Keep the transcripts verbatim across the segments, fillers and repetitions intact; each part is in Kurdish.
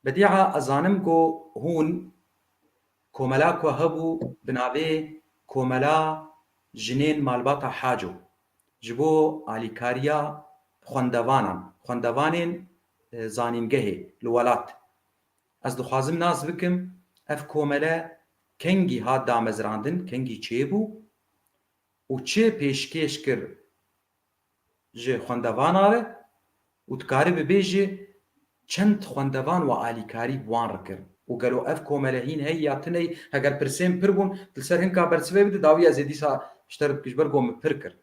Bedîa, ez zanim ku hûn komela ku hebû bi navê Komela Jinên Malbata Haco ji bo alîkariya xwendevanan, xwendevanên, e, zanîngehê li welat. Ez dixwazim nas bikim, ev komele kengî hat damezrandin, kengî çêbû û çi pêşkêş kir ji xwendevana re û dikarî bibêjî çend xwendevan we alîkarî bi wan re kir û gelo ev komele hîn heyî ya tune yî? Heger pirsên pir bûn, tu li ser hinka bersivê bide, dawî ez ê dîsa ji te re bikim, ji ber ku min pir kir.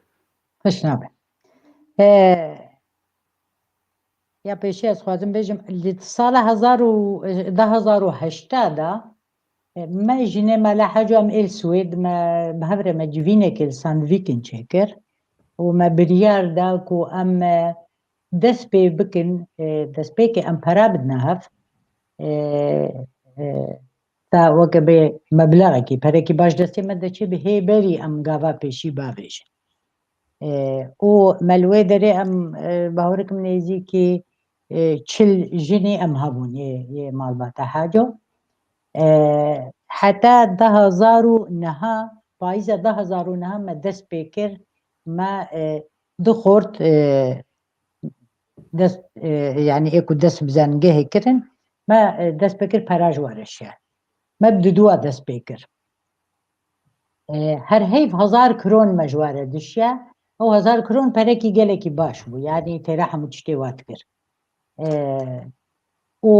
Xweş nabe. Ee, ya pêşî ez xwazim bêjim, li sala hezar û, du hezar û heşta de, e, me jinê Mela Heco em ê li Swêd, me bi hev re me civînekê li Sandviken çêkir û me biryar da ku em, e, dest pê bikin, e, destpêkê em pera bidine hev. E, e, ta weke bê meblexekî, perekî baş destê me de çê bi hê berî em gava pêşî bavêjin. E, û me li wê derê em, e, bawer dikim nêzîkî, e, çil jinî em hebûn yê, yê malbata Haco. E, heta du hezar û neh, payîza du hezar û neh me dest pê kir, me, e, du xort, e, dest, e, yanî ê ku dest bi zanîngehê kirin, me, e, dest pê kir pera ji we re şiya. Me bi duduwa dest pê kir. E, her heyv hezar kron me ji we re dişiya. Ew hezar kron perekî gelekî baş bû. Yanî têra hemû tiştê we dikir. E, û,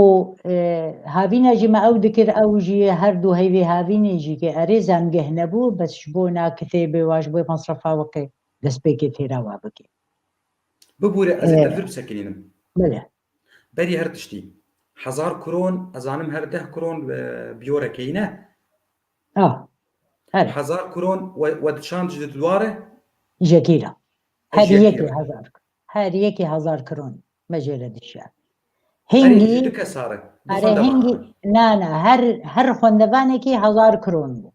e, havîna jî me ew dikir, ew jî her du heyvê havînê jî ke erê zanîngeh nebû, bes ji bona kitêbê wa, ji bo masrefa weke destpêkê têra wa bike. Bibûre, ez ê, e, te vir bisekinînim. Belê. Berî her tiştî. Hezar kron, ez zanim her deh kron, e, biyore keyne. Ah, her. Hezar kron we, we dişand ji didware? Jekî re. E, her jekî yekî re. Hezar. Her yekî hezar kron me jê re dişiya. Erê, hingî, ji du kesa re. Du erê, xwendevan hingî, re. Na, na, her, her xwendevanekî hezar kron bû.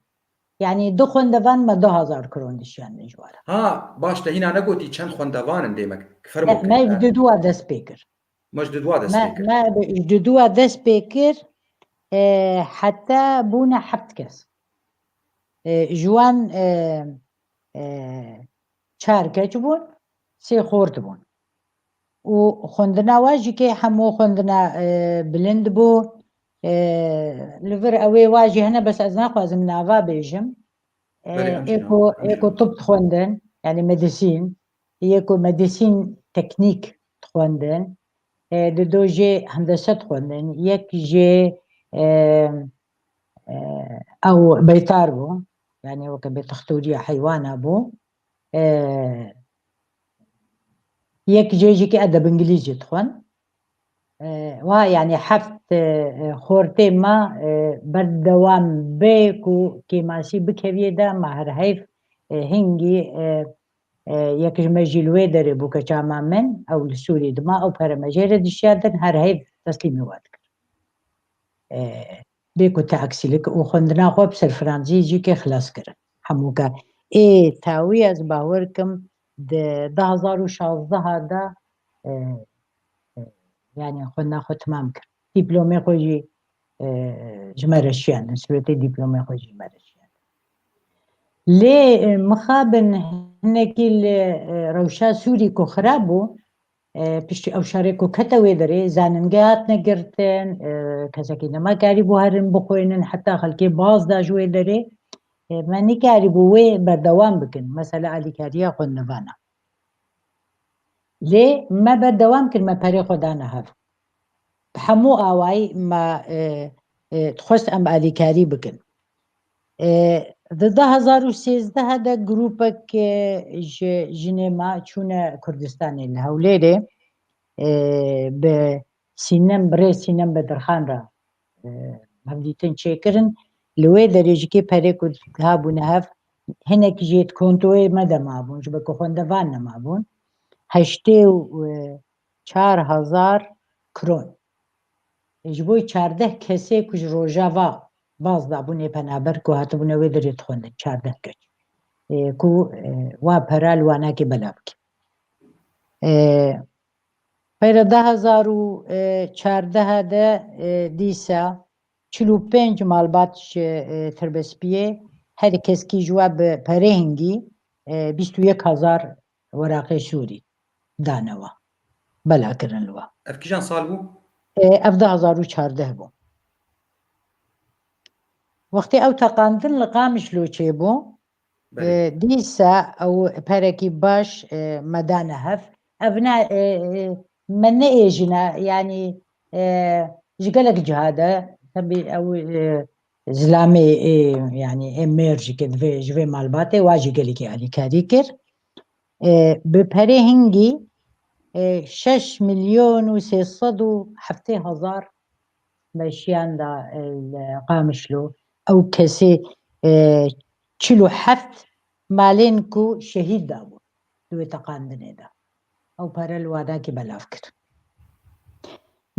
Yanî du xwendevan me du hezar kron dişiyandin ji we re. Ha, baş, te hîna negotî çend xwendevan in dê me. Fermo. Ne, ke, me, ha, ji duduwa dest pê kir. Me ji duduwa dest pê kir. Me, me ji duduwa dest pê kir, e, heta bûne heft kes. E, ji wan, e, e, çar keç bûn, sê xort bûn. Û xwendina we jî ke hemû xwendina, e, bilind bû. E, li vir ew ê wa jî hene, bes ez naxwazim nava bêjim. E, berê em ê jî ku, ê ku tib dixwendin, yanî medisîn, yê ku medisîn teknîk dixwendin, e, di do jê hendese dixwendin, yek jê, e, e, ew beytar bû, yanî weke bê textûriya heywana bû. E, yek jê jî ki edeb îngilîzî dixwend. E, wa, yanî heft, e, e, xortê me, e, berdewam bê ku kêmasî bikeviyê de, me her heyv, e, hingî, e, e, yek ji me jî li wê derê bû, keça ma min, ew li Sûrî dima, ew pere me jê re dişiyandin, her heyv teslîmî we dikir. E, bê ku te eksîlik û xwendina xwe bi serfiransî jî ke xilas kirin. Hemû ke ê tawî ez bawer kim di du hezar û şazdeh de, e, e, yanî xwendina xwe timam kir. Dîplomê xwe jî, e, ji me re şiyandin, sûretê dîplomê xwe jî ji me re şiyandin. Lê, e, mixabin hinekî li, e, rewşa Sûrî ku xirab bû, e, piştî ew şerê ku kete wê derê, zanînge hatine girtin, e, kesekî nema karîbû herin bixwînin, heta xelkê baz da ji wê derê, e, me nikarîbû wê berdewam bikin, mesela alîkariya xwendevana. Lê me berdewam kir, me perê xwe dane hev. Bi hemû awayî me, e, e, dixwest em alîkarî bikin. E, di du hezar û sêzdeh de grûpek, e, ji jinê me çûne Kurdistanê li Hewlêrê, e, bi Sînem, birê Sînem Bedirxan re, e, hevdîtin çêkirin. Li wê derê jî kê perê ku habûne hev, hinek jê di kontoyê me de mabûn, ji ber ku xwendevan nemabûn. Heştê û, e, çar hezar kron. Ji bo çardeh kesê ku ji Rojava baz dabûn ê penaber ku hatibûne wê derê dixwendin, çardeh keç. E, ku, e, wa pera li wan nake bela bike. E, Peyra du hezar û çardeh de, e, dîsa çil û pênc malbat ji, e, Tirbespiyê her keskî ji we bi perê hingî, e, bîst û yek hezar weraqê Sûrî dane we. Bela kirin li we. Ev kîjan sal bû? E, ev du hezar û çardeh bû. Wextê ew teqandin li Qamişlo çêbû, Belê. E, dîsa ew perekî baş, e, me dane hev. Ev ne, e, e, me neêjine, yanî, e, ji gelek ciha de, tebî ew, e, zilamê, e, yanî ê mêr jî ke divê ji vê malbatê, wa jî gelekî alîkarî kir. E, bi perê hingî, e, şeş milyon û sê sed û heftê hezar me şiyan da, e, li Qamişlo. Ew kesê, e, çil û heft malên ku şehîd dabûn di wê teqandinê de. Ew pere li wanakî belav kir.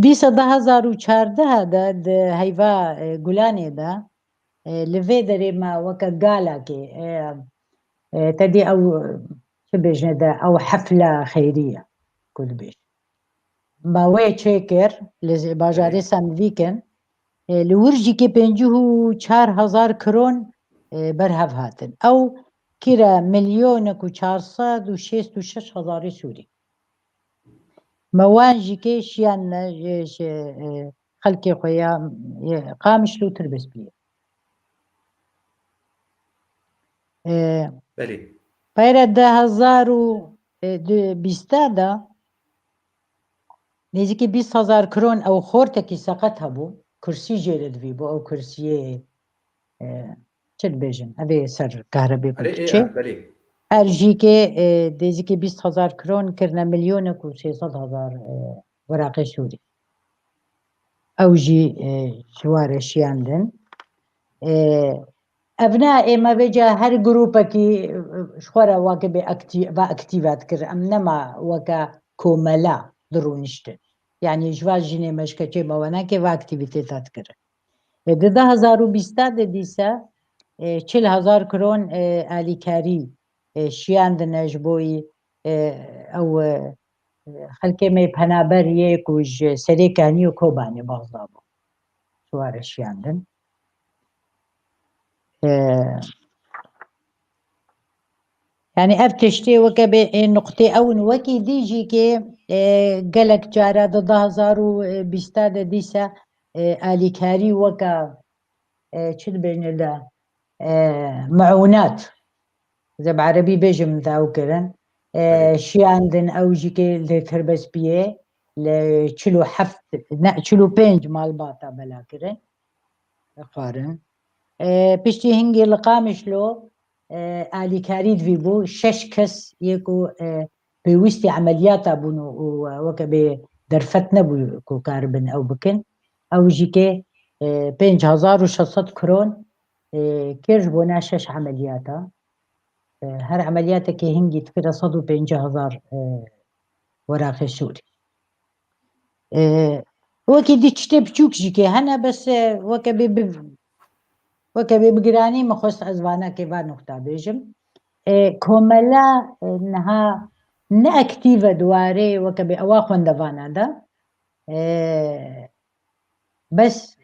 Dîsa du hezar û çardeh de di heyva, e, Gulanê de, e, li vê derê me weke galakê, e, e, te dî ew, çi bêjine de, ew hefla xeyrî ye ku dibêjin. Me wê çêkir li z-, bajarê Belê. Sandviken, e, li wir jî ke pêncî û çar hezar kron, e, berhev hatin. Ew kire milyonek û çar sed û şêst û şeş hezarî Sûrî. Me wan jî ke şiyane, e, ji, e, xelkê xwe ya, e, Qamişlo û Tirbespiyê. E, Belê. Peyre du hezar û bîst de nêzîkî bîst hezar kron ew xortekî seqet hebû. Kursî jê re divî bû, ew kursiyê, e, çi dibêjin, ev ê ser kahrebê Erê, ê, biçe. Belê. Er jî ke, e, nêzîkî bîst hezar kron kirine milyonek û sê sed hezar, e, weraqê Sûrî. Ew jî, e, ji wa re şiyandin. E, ev ne, ê me vêca her grûpekî, e, ji xwe re weke bê aktî-, ve aktîve dikir. Em nema weke komela dirûniştin. Yanî ji va jinê me ji keçê me wenekê ve aktîvîtêta dikirin. E, di du hezar û bîst de dîse, e, çil hezar kron, e, alîkarî, e, şiyandine ji bo yî, e, ew, e, xelkê me penaber yê ku ji Serê Kanî û Kobanê baz dabû. Ji wa re şiyandin. E, yanî ev tiştê weke bê ê nuqtê ew in. Wekî dî jî ke, e, gelek cara di du hezar û bîst de dîse, e, alîkarî weke, e, çi dibêjin de, e, meûnat. Ez ê bi erebî bêjim da ew kirin. E, Belê. Şiyandin ew jî ke li Tirbespiyê li çil û heft, ne, çil û pênc malbata bela kirin. Xwarin. E, piştî hingê li Qamişlo, e, alîkarî divî bû. Şeş kes yê ku, e, pêwîstî emeliyata bûn û, û, e, weke bê derfet nebû ku karibin ew bikin. Ew jî ke, e, pênc hezar û şeş sed kron, e, kir ji bona şeş emeliyata. E, her emeliyatekê hingî dikire sed û pêncî hezar, e, weraqê Sûrî. E, wekî dî tiştê biçûk jî ke hene, bes, e, weke bê bi-, weke bê bi giranî min xwest ez vanekê va nuqta bêjim. E, komela, e, niha ne aktîv e di warê weke bê ewa xwendevana de. E, bes,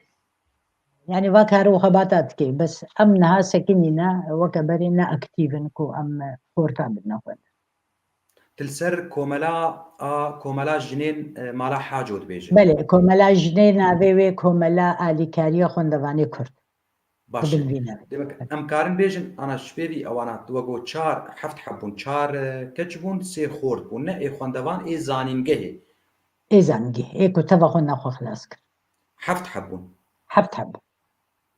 yanî va kar û xebata dike. Bes em niha sekinîne, weke berê ne aktîv in ku em xorta bidine xwe. Tu li ser komela a, komela jinên, e, Mala Haco dibêjin. Belê, komela jinê navê wê komela alîkariya xwendevanê Kurd. Baş e. Demek em karin bêjin, ana ji pêvî ewana tu wego çar, heft heb bûn, çar, e, keç bûn, sê xort bûn, ne ê xwendevan, ê zanîngehê. Ê zanîngehê, ê ku teva xwe nexwe xilas kir. Heft heb bûn. Heft heb bûn.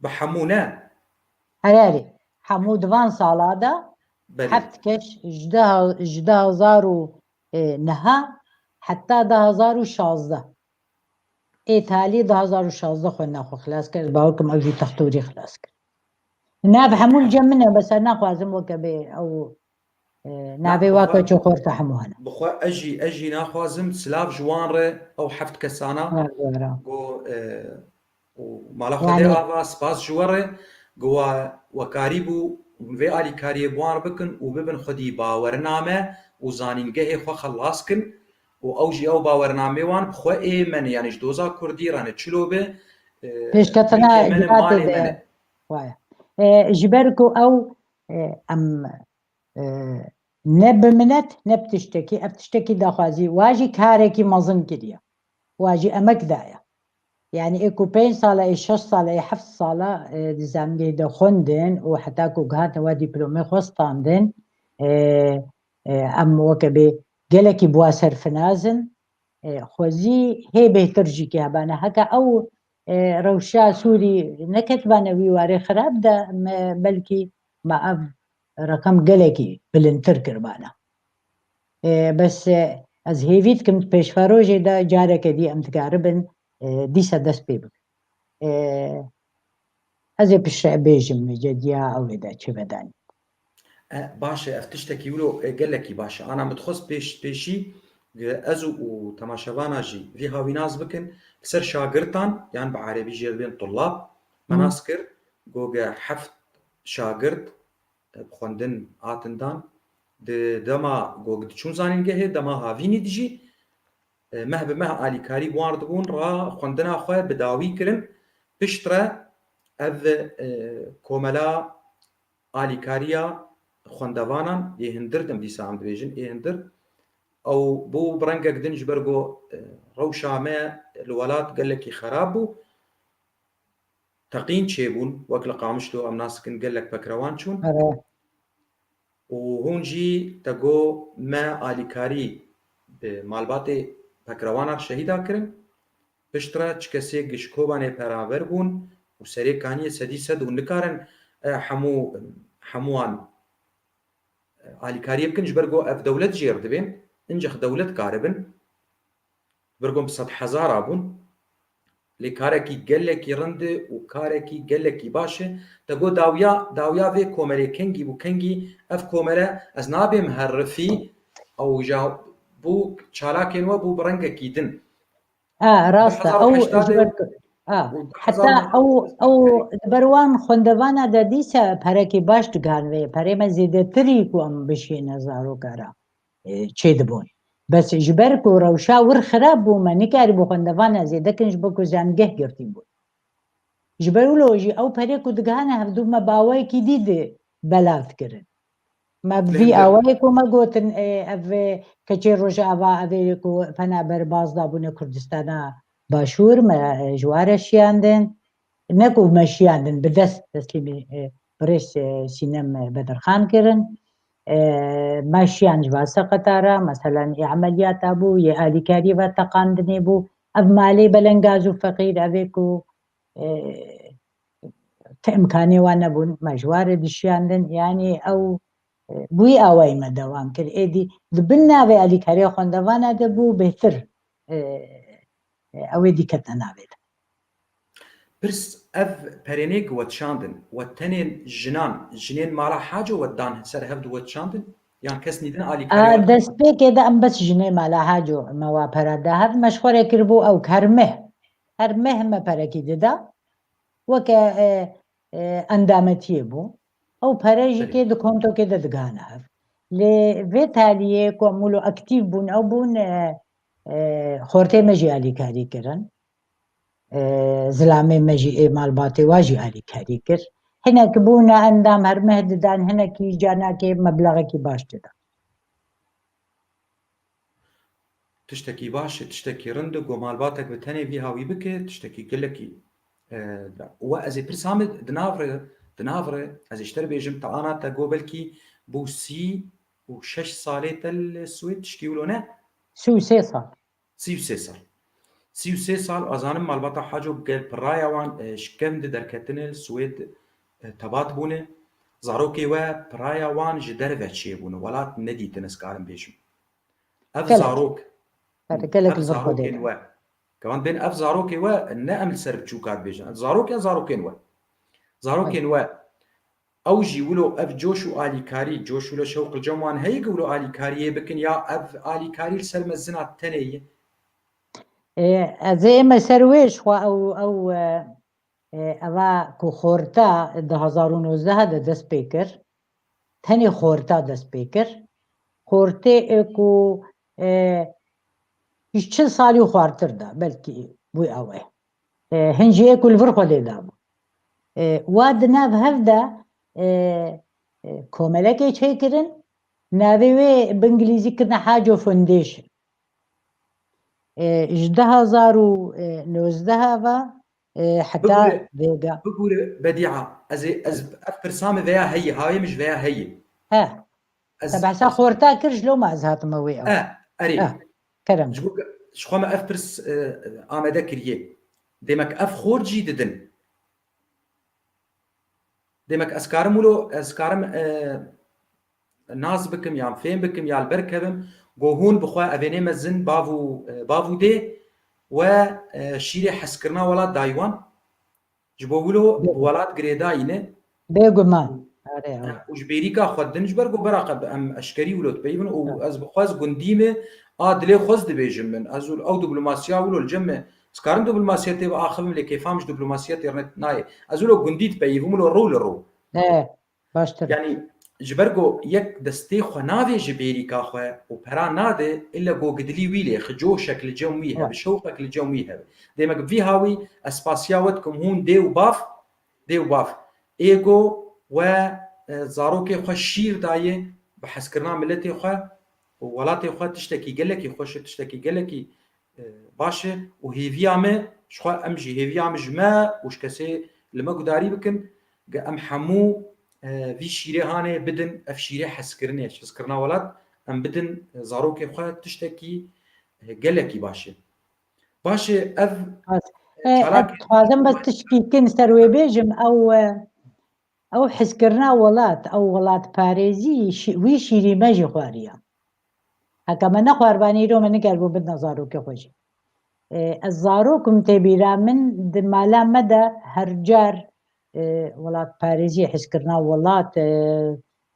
Bi hemû ne? Erê, erê. Hemû di van sala de Belê. Heft keç ji de, ji du hezar û neh heta du hezar û şazdeh. Ê talî du hezar û şazdeh xwe nexwe xilas kir, ez bawer kim ew jî textorî xilas kir. Nav hemû li cem min e, bes ez naxwazim weke bê ew, e, Na, navê bi wa xwe, keçê xorta hemû hene. Bi xwe ez jî, ez jî naxwazim silav ji wan re, ew heft kesana. Ha, doğru. Go, e, û mala Xwedê Yani Ava, spas ji we re, go we, we karîbû vê alîkariyê bi wan re bikin û bibin xwedî bawername û zanîngehê xwe xelas kin. û ew jî ew bawernamê wan bi xwe ê me ne, yanî ji doza kurdî re ne çilo be, e, Pêşketina mîlkê me ne, cihatê malê me de. Ne. Waye. E, ji ber ku ew, e, em, e, ne bi minet, ne bi tiştekî, ev tiştekî daxwazî, wa jî karekî mezin kiriye. Wa jî emek daye. Yani ê ku pênc sala, ê şeş sala, ê heft sala, e, di zanîngehê de xwendin û heta ku gihate wa dîplomê xwe standin, e, e, em weke bê gelekî bi wa serfinaz in. E, xwezî hê bêhtir jî kê hebane. Heke ew, e, rewşa Sûrî neketibane wî warê xirab de, me belkî me ev reqem gelekî bilindtir kiribane. E, bes, e, ez hêvî dikim di pêşverojê de careke dî em dikaribin, e, dîsa dest pê bikin. E, ez ê piştre bêjim cediya ew ê de çi vedanî. E, baş e, ev tiştekî wilo, e, gelekî baş e. Ana min dixwest pêş, pêşî, e, ez û, û temaşevana jî vî hawî nas bikin, li ser şagirtan, yan bi erebî jê dibên tulab, me Hmm. nas kir, go ge heft şagirt, e, bi xwendin hatin dan, di dema go diçûn zanîngehê, dema havînî dijî, e, meh bi meh alîkarî bi wan dibûn, ra xwendina xwe bi dawî kirin, piştre ev, e, komela alîkariya xwendevanan ê hindir, dem dîsa em dibêjin ê hindir, ew bû bi rengek din ji ber ku, e, rewşa me li welat gelekî xerab bû, teqîn çêbûn, wek li Qamişlo em nas dikin gelek pekrewan çûn. Ere. Û hûn jî te got me alîkarî bi malbatê pekrewana şehîda kirin. Piştre çi kesê ji Kobanê beraber bûn û Serêkaniyê sedî sed û nikarin, e, hemû, hemûwan, e, alîkariyê bikin, ji ber ku ev dewlet jêr dibên, incex dewlet karibin. Virgom bi sed hezara bûn. Lê karekî gelekî rind e û karekî gelekî baş e. Te got dawiya, dawiya vê komelê kengî bû, kengî ev komele ez nabêm herifî, ew ja bû çalakên we bû bi rengekî din. A, rast e. Ew Hezar û heştad ji e ber ku, a, û heta hezar ew, ew di ber wan xwendevana de dîsa perekî baş digan vê. Perê me zêdetirî ku em bişîne zaroka re, e, çêdibûn. Bes ji ber ku rewşa wir xirab bû, me nikarîbû xwendevana zêde kin ji ber ku zanîngeh girtî bûn. Ji ber wilo jî ew perê ku digihane hevdû me bi awayekî dî di belav dikirin. Me bi Li vî Hindir. awayê ku me gotin, e, ev, e, keçê Rojava, ev ê ku penaber baz dabûne Kurdistana Başûr, me, e, ji wa re şiyandin. Ne ku me şiyandin, bi dest teslîmî, e, birêz, e, Sînem, e, Bedirxan kirin. E, me şiyan ji va seqeta re, meselen, ê emeliyata bû, yê alîkariyê ve teqandinê bû. Ev malê belengaz û feqîr, ev ê ku, e, ti imkanê wan nebûn, me ji wa re dişiyandin. Yanî ew, e, bi wî awayî me dewam kir. Êdî di bin navê alîkariya xwendevana de bû bêhtir, e, e, ew ê dîketine navê de. Pirs, ev perênê ku we dişandin, we tenê jinan, jinên mala Haco we dan ser hev di we dişandin? Yan kes nîdin alîkariya A, we? Destpêkê de em bes jinê mala Haco me wa pera da hev, me ji xwe re kiribû ew her meh. Her meh me perekî dida. Weke, e, e, endametiyê bû. Ew pere jî Belê. kê di kontokê de digihane hev. Lê vê taliyê ku em wilo aktîf bûn, ew bûn, e, e, xortê me jî alîkarî kirin. E, zilamê me jî ê malbatê wa jî alîkarî kir. Hinek bûne endam her meh didan, hinekî canakê meblexekî baş didan. Tiştekî baş e, tiştekî rind e, ku malbatek bi tenê vî hawî bike, tiştekî gelekî, e, we ez ê pirsa min di nav re, di nav re, ez ê ji te re bêjim, te ana te got belkî bû sî û şeş salê te li Swêd, tişkî wilo ne? Sî û sê sal. Sî û sê sal. Sî û sê sal, ez zanim malbata Haco gel piraya wan, e, ji kevn de derketine li Swêd, e, tebat bûne. Zarokê we piraya wan ji derve çêbûne, welat nedîtine, ez karim bêjim. Ev Gelek. Zarok, Belê, gelek ev li vir xwedê zarokên de. We. Kevan bên ev zarokê we, ne em li ser biçûka dibêjin. Zarok ya zarokên we. Zarokên we, ew jî wilo ev coş û alîkarî, coş wilo şewq li cem wan heye ku wilo alîkariyê bikin, ya ev alîkarî li ser mezina tenê ye? Ê, ez ê me ser wê ji xwe ew, ew, e, e, eva ku xorta di hezar û nozdeh de dest pê kir, tenê xorta dest pê kir. Xortê, e, ku, e, ji çil salî û xwartir de, belkî wî ew e. E, hin jî yê ku li vir xwe lê dabû. E, wa di nav hev de, e, e, komelekê çêkirin, navê wê bi îngilîzî kirine Haco Foundation. E, ji du hazar û nozdeh ve, e, heta Bigure, vêga. Bigure Bedîa, ez ê, ez ev pirsa min veya heye, havê min ji veya heye. He. Ez, Te behsa ez xorta kir, ji loma ez hatime wê ew. E, erê. E, kerem. Ji bo ke, ji xwe me ev pirs, e, amade kiriye. Demek ev xort jî didin. Demek ez karim wilo, ez karim, e, nas bikim, yan fêm bikim, ya li ber kevim, go hûn bi xwe evênê mezin bav û, e, bav û dê we, e, şîrê hezkirina welat dayî wan. Ji bo wilo Bê- welat girêdayî ne. Bêguman. Are, are. Û ji bêrîka xwe din ji ber ku beraqa em eşkerî wilo dipeyivin û Ha. ez bi xwe ez gundî me a dilê xwe ez dibêjim min. Ez û ew diplomasiya wilo li cem me. Ez karim diplomasiya tê biaxivim lê kêfam ji diplomasiya tê re nayê. Ez wilo gundî dipeyivim wilo rû li rû. He, baştir. Yanî ji ber ku yek destê xwe navê ji bêrîka xwe û pera nade, ille go gidilî wî lê xico şek li cem wî hebe, Wa. şewqek li cem wî hebe. Demek vî hawî ez spasiya we dikim hûn dê û bav, dê û bav. Ê go we, e, zarokê xwe şîr daye bi hezkirina miletê xwe û welatê xwe tiştekî gelekî xweş e, tiştekî gelekî, e, baş e û hêviya me ji xwe em jî hêviya min ji me û ji kesê li me gudarî bikin, ge em hemû, e, vî şîrê hanê bidin, ev şîrê hezkirinê, hezkirina welat, em bidin, e, zarokê xwe tiştekî, e, gelekî baş e. Baş e, ev Baş. E, çalakê ez dixwazim bes tişkî kin ser wê bêjim, ew, e, ew hizkirina welat, ew welatparêzî şî-, wî şîrî me jî xwariya. Heke me nexwaribaniye îro me nikaribû bidine zarokê xwe jî. E, ez zarokim tê bîra min di mala me de her car, e, welatparêzî, hizkirina welat, e,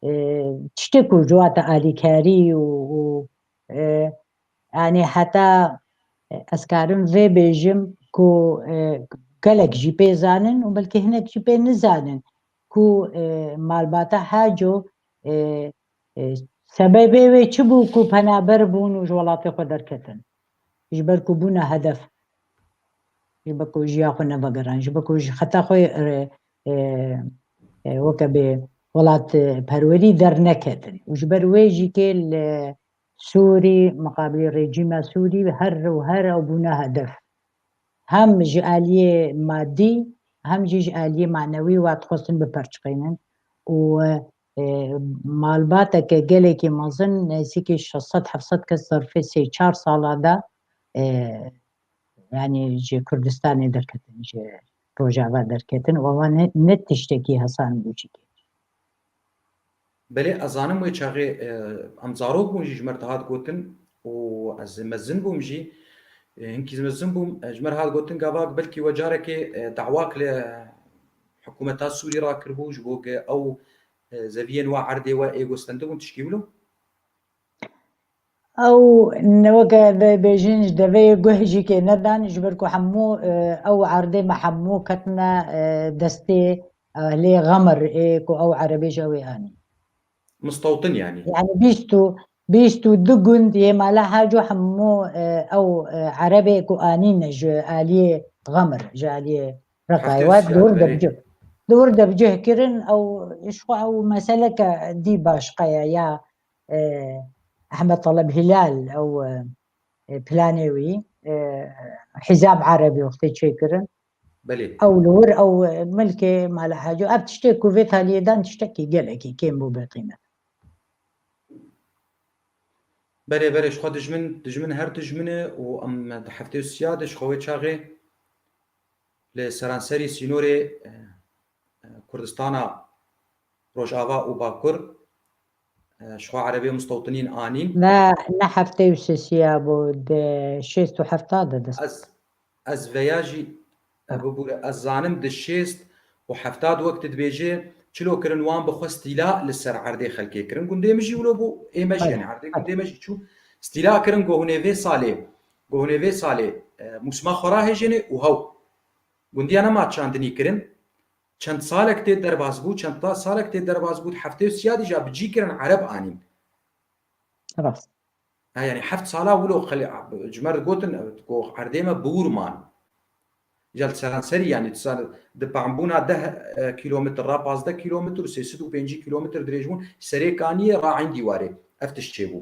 e, tiştê ku ji wate alîkarî û, û, e, yanî heta, e, ez karim vê bêjim ku, e, gelek jî pê zanin û belkî hinek jî pê nizanin ku, e, malbata Haco, e, e, sebebê wê çi bû ku penaber bûn û ji welatê xwe derketin? Ji ber ku bûne hedef. Ji ber ku jiya xwe nevegeran. Ji ber ku ji xeta xwe, e, e, e, weke bê welat, e, perwerî derneketin. Û ji ber wê jî kê li Sûrî, miqabilî rejîma Sûrî her û her ew bûne hedef. Hem ji aliyê madî, hem jî ji aliyê manewî wa dixwestin biperçiqînin. Û, e, malbateke gelekî mezin, nêzîkî şeş sed heft sed kes zerfê sê çar sala de, e, yanî ji Kurdistanê derketin, ji Rojava derketin û ewa ne, ne tiştekî hesan bû jî. Belê, ez zanim wê çaxê, e, em zarok bûn jî ji me re dihat gotin û ez mezin bûm jî, e, hinkî mezin bûm, e, ji me re hat gotin gava belkî we carekê, e, dawak li hikûmeta Sûrî rakiribû ji bo ke ew, e, zeviyên we erdê we ê gostendibûn tişkî wilo? Ew ne weke bêjin ji deveyê guh jî kê nedan, ji ber ku hemû, e, ew erdê me hemû ketine, e, destê, e, lê Xemir ê ku ew erebê ji ew ê anî. Mistewtin yanî. Yanî bîst û, bîst û du gund yê mala Haco hemû, e, ew, e, erebê ku anîne ji aliyê Xemir, ji aliyê Reqayê Heftê wa Siyad, di wir de belê. bi cih, di wir de bi cih kirin, ew, ji xwe ew meseleke dî başqe ye ya, e, Ehmed Taleb Hilal, ew, e, planê wî, e, Hizam Erebî wextê çêkirin. Belê. Ew li wir, ew, e, milkê mala Haco, ev tiştê ku vê taliyê dan tiştekî gelekî kêm bû bê qîmet. Belê, belê, ji xwe dijmin, dijmin her dijmin e û em di heftê û siyad e ji xwe wê çaxê li seranserî sînorê, e, e, Kurdistana Rojava û Bakur, e, ji xwe erebê mistewtinîn anîn. Ne, ne heftê û sisiya bû, di şêst û hefta de dest. Ez, ez veya jî, e, bibûre, ez zanim di şêst û hefta de wek tu dibêje, çilo kirin wan bi xwe stîla li ser erdê xelkê kirin. Gundê min jî wilo bû, ê me jî, Belê, yanî erdê belê. gundê me jî çû. Stîla kirin, go hûn ê vê salê, go hûn ê vê salê, e, mûsima xwe rahêjêne û hew. Gundiya nema çandinî kirin. Çend salek tê derbas bû, çend ta-, salek tê derbas bû, heftê û siyadî ja bi cî kirin ereb anîn. Rast. Ha, yani heft sala wilo xelê, ji me re gotin, ku erdê me bi wir man. Ya li seranserî, yani di sal-, di pambûna deh, e, kilometr ra pazdeh kilometr û sê sed û pêncî kilometr dirêj bûn, serê kaniyê ra eyn dîwarê. Ev tişt çêbû.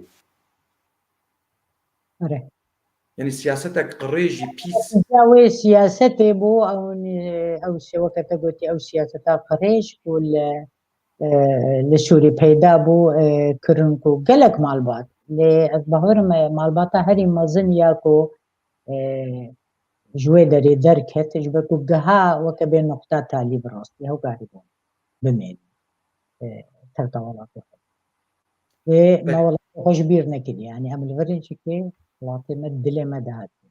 Ere. Yani siyasetek qirêj jî pîs. Ya wê siyasetê bû, ew, ew sê weke te gotî, ew siyaseta qirêj ku li, e, li Sûrî peyda bû, e, kirin ku gelek malbat. Lê ez bawerim, e, malbata herî mezin ya ku, e, ji wê derê derket, ji ber ku giha weke bê nuqta talî bi rastî hewkarî bûn bimên, e, terka welatê xwe. Ê, me Belê. Welatê xwe ji bîr nekiriye. Yanî em li vir jî kê welatê me dilê me de hatiye.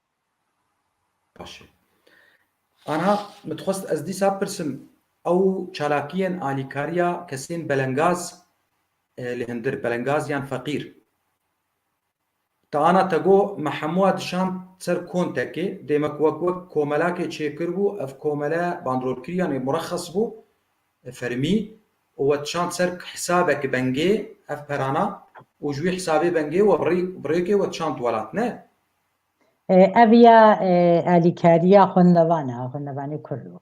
Baş e. Ana, min dixwest ez dîsa pirsim, ew çalakiyên alîkariya kesên belengaz, e, li hundir, belengaz yan feqîr. Te ana te got, me hemûya dişand ser kontekê, dêmek wek, wek komelakê çêkir bû, ev komele bandrolkirî, yanî murexes bû, e, fermî, û we dişand ser hesabek bengê, ev perana, û ji wî hesabê bengê we bi rê-, bi rêkê we dişand welat, ne? E, ev ya, e, alîkariya xwendevan e, xwendevanê Kurd bû.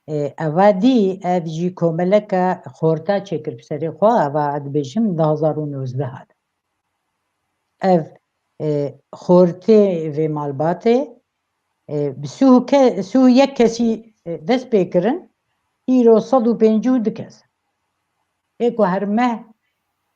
E, eva dî, ev jî komeleke xorta çêkir bi serê xwe, eva dibêjim du hazar û nozdeh de. Ev, e, xortê vê malbatê, e, bi sî û ke-, sî û yek kesî, e, dest pê kirin, îro sed û pêncî û du kes. Ê ku her meh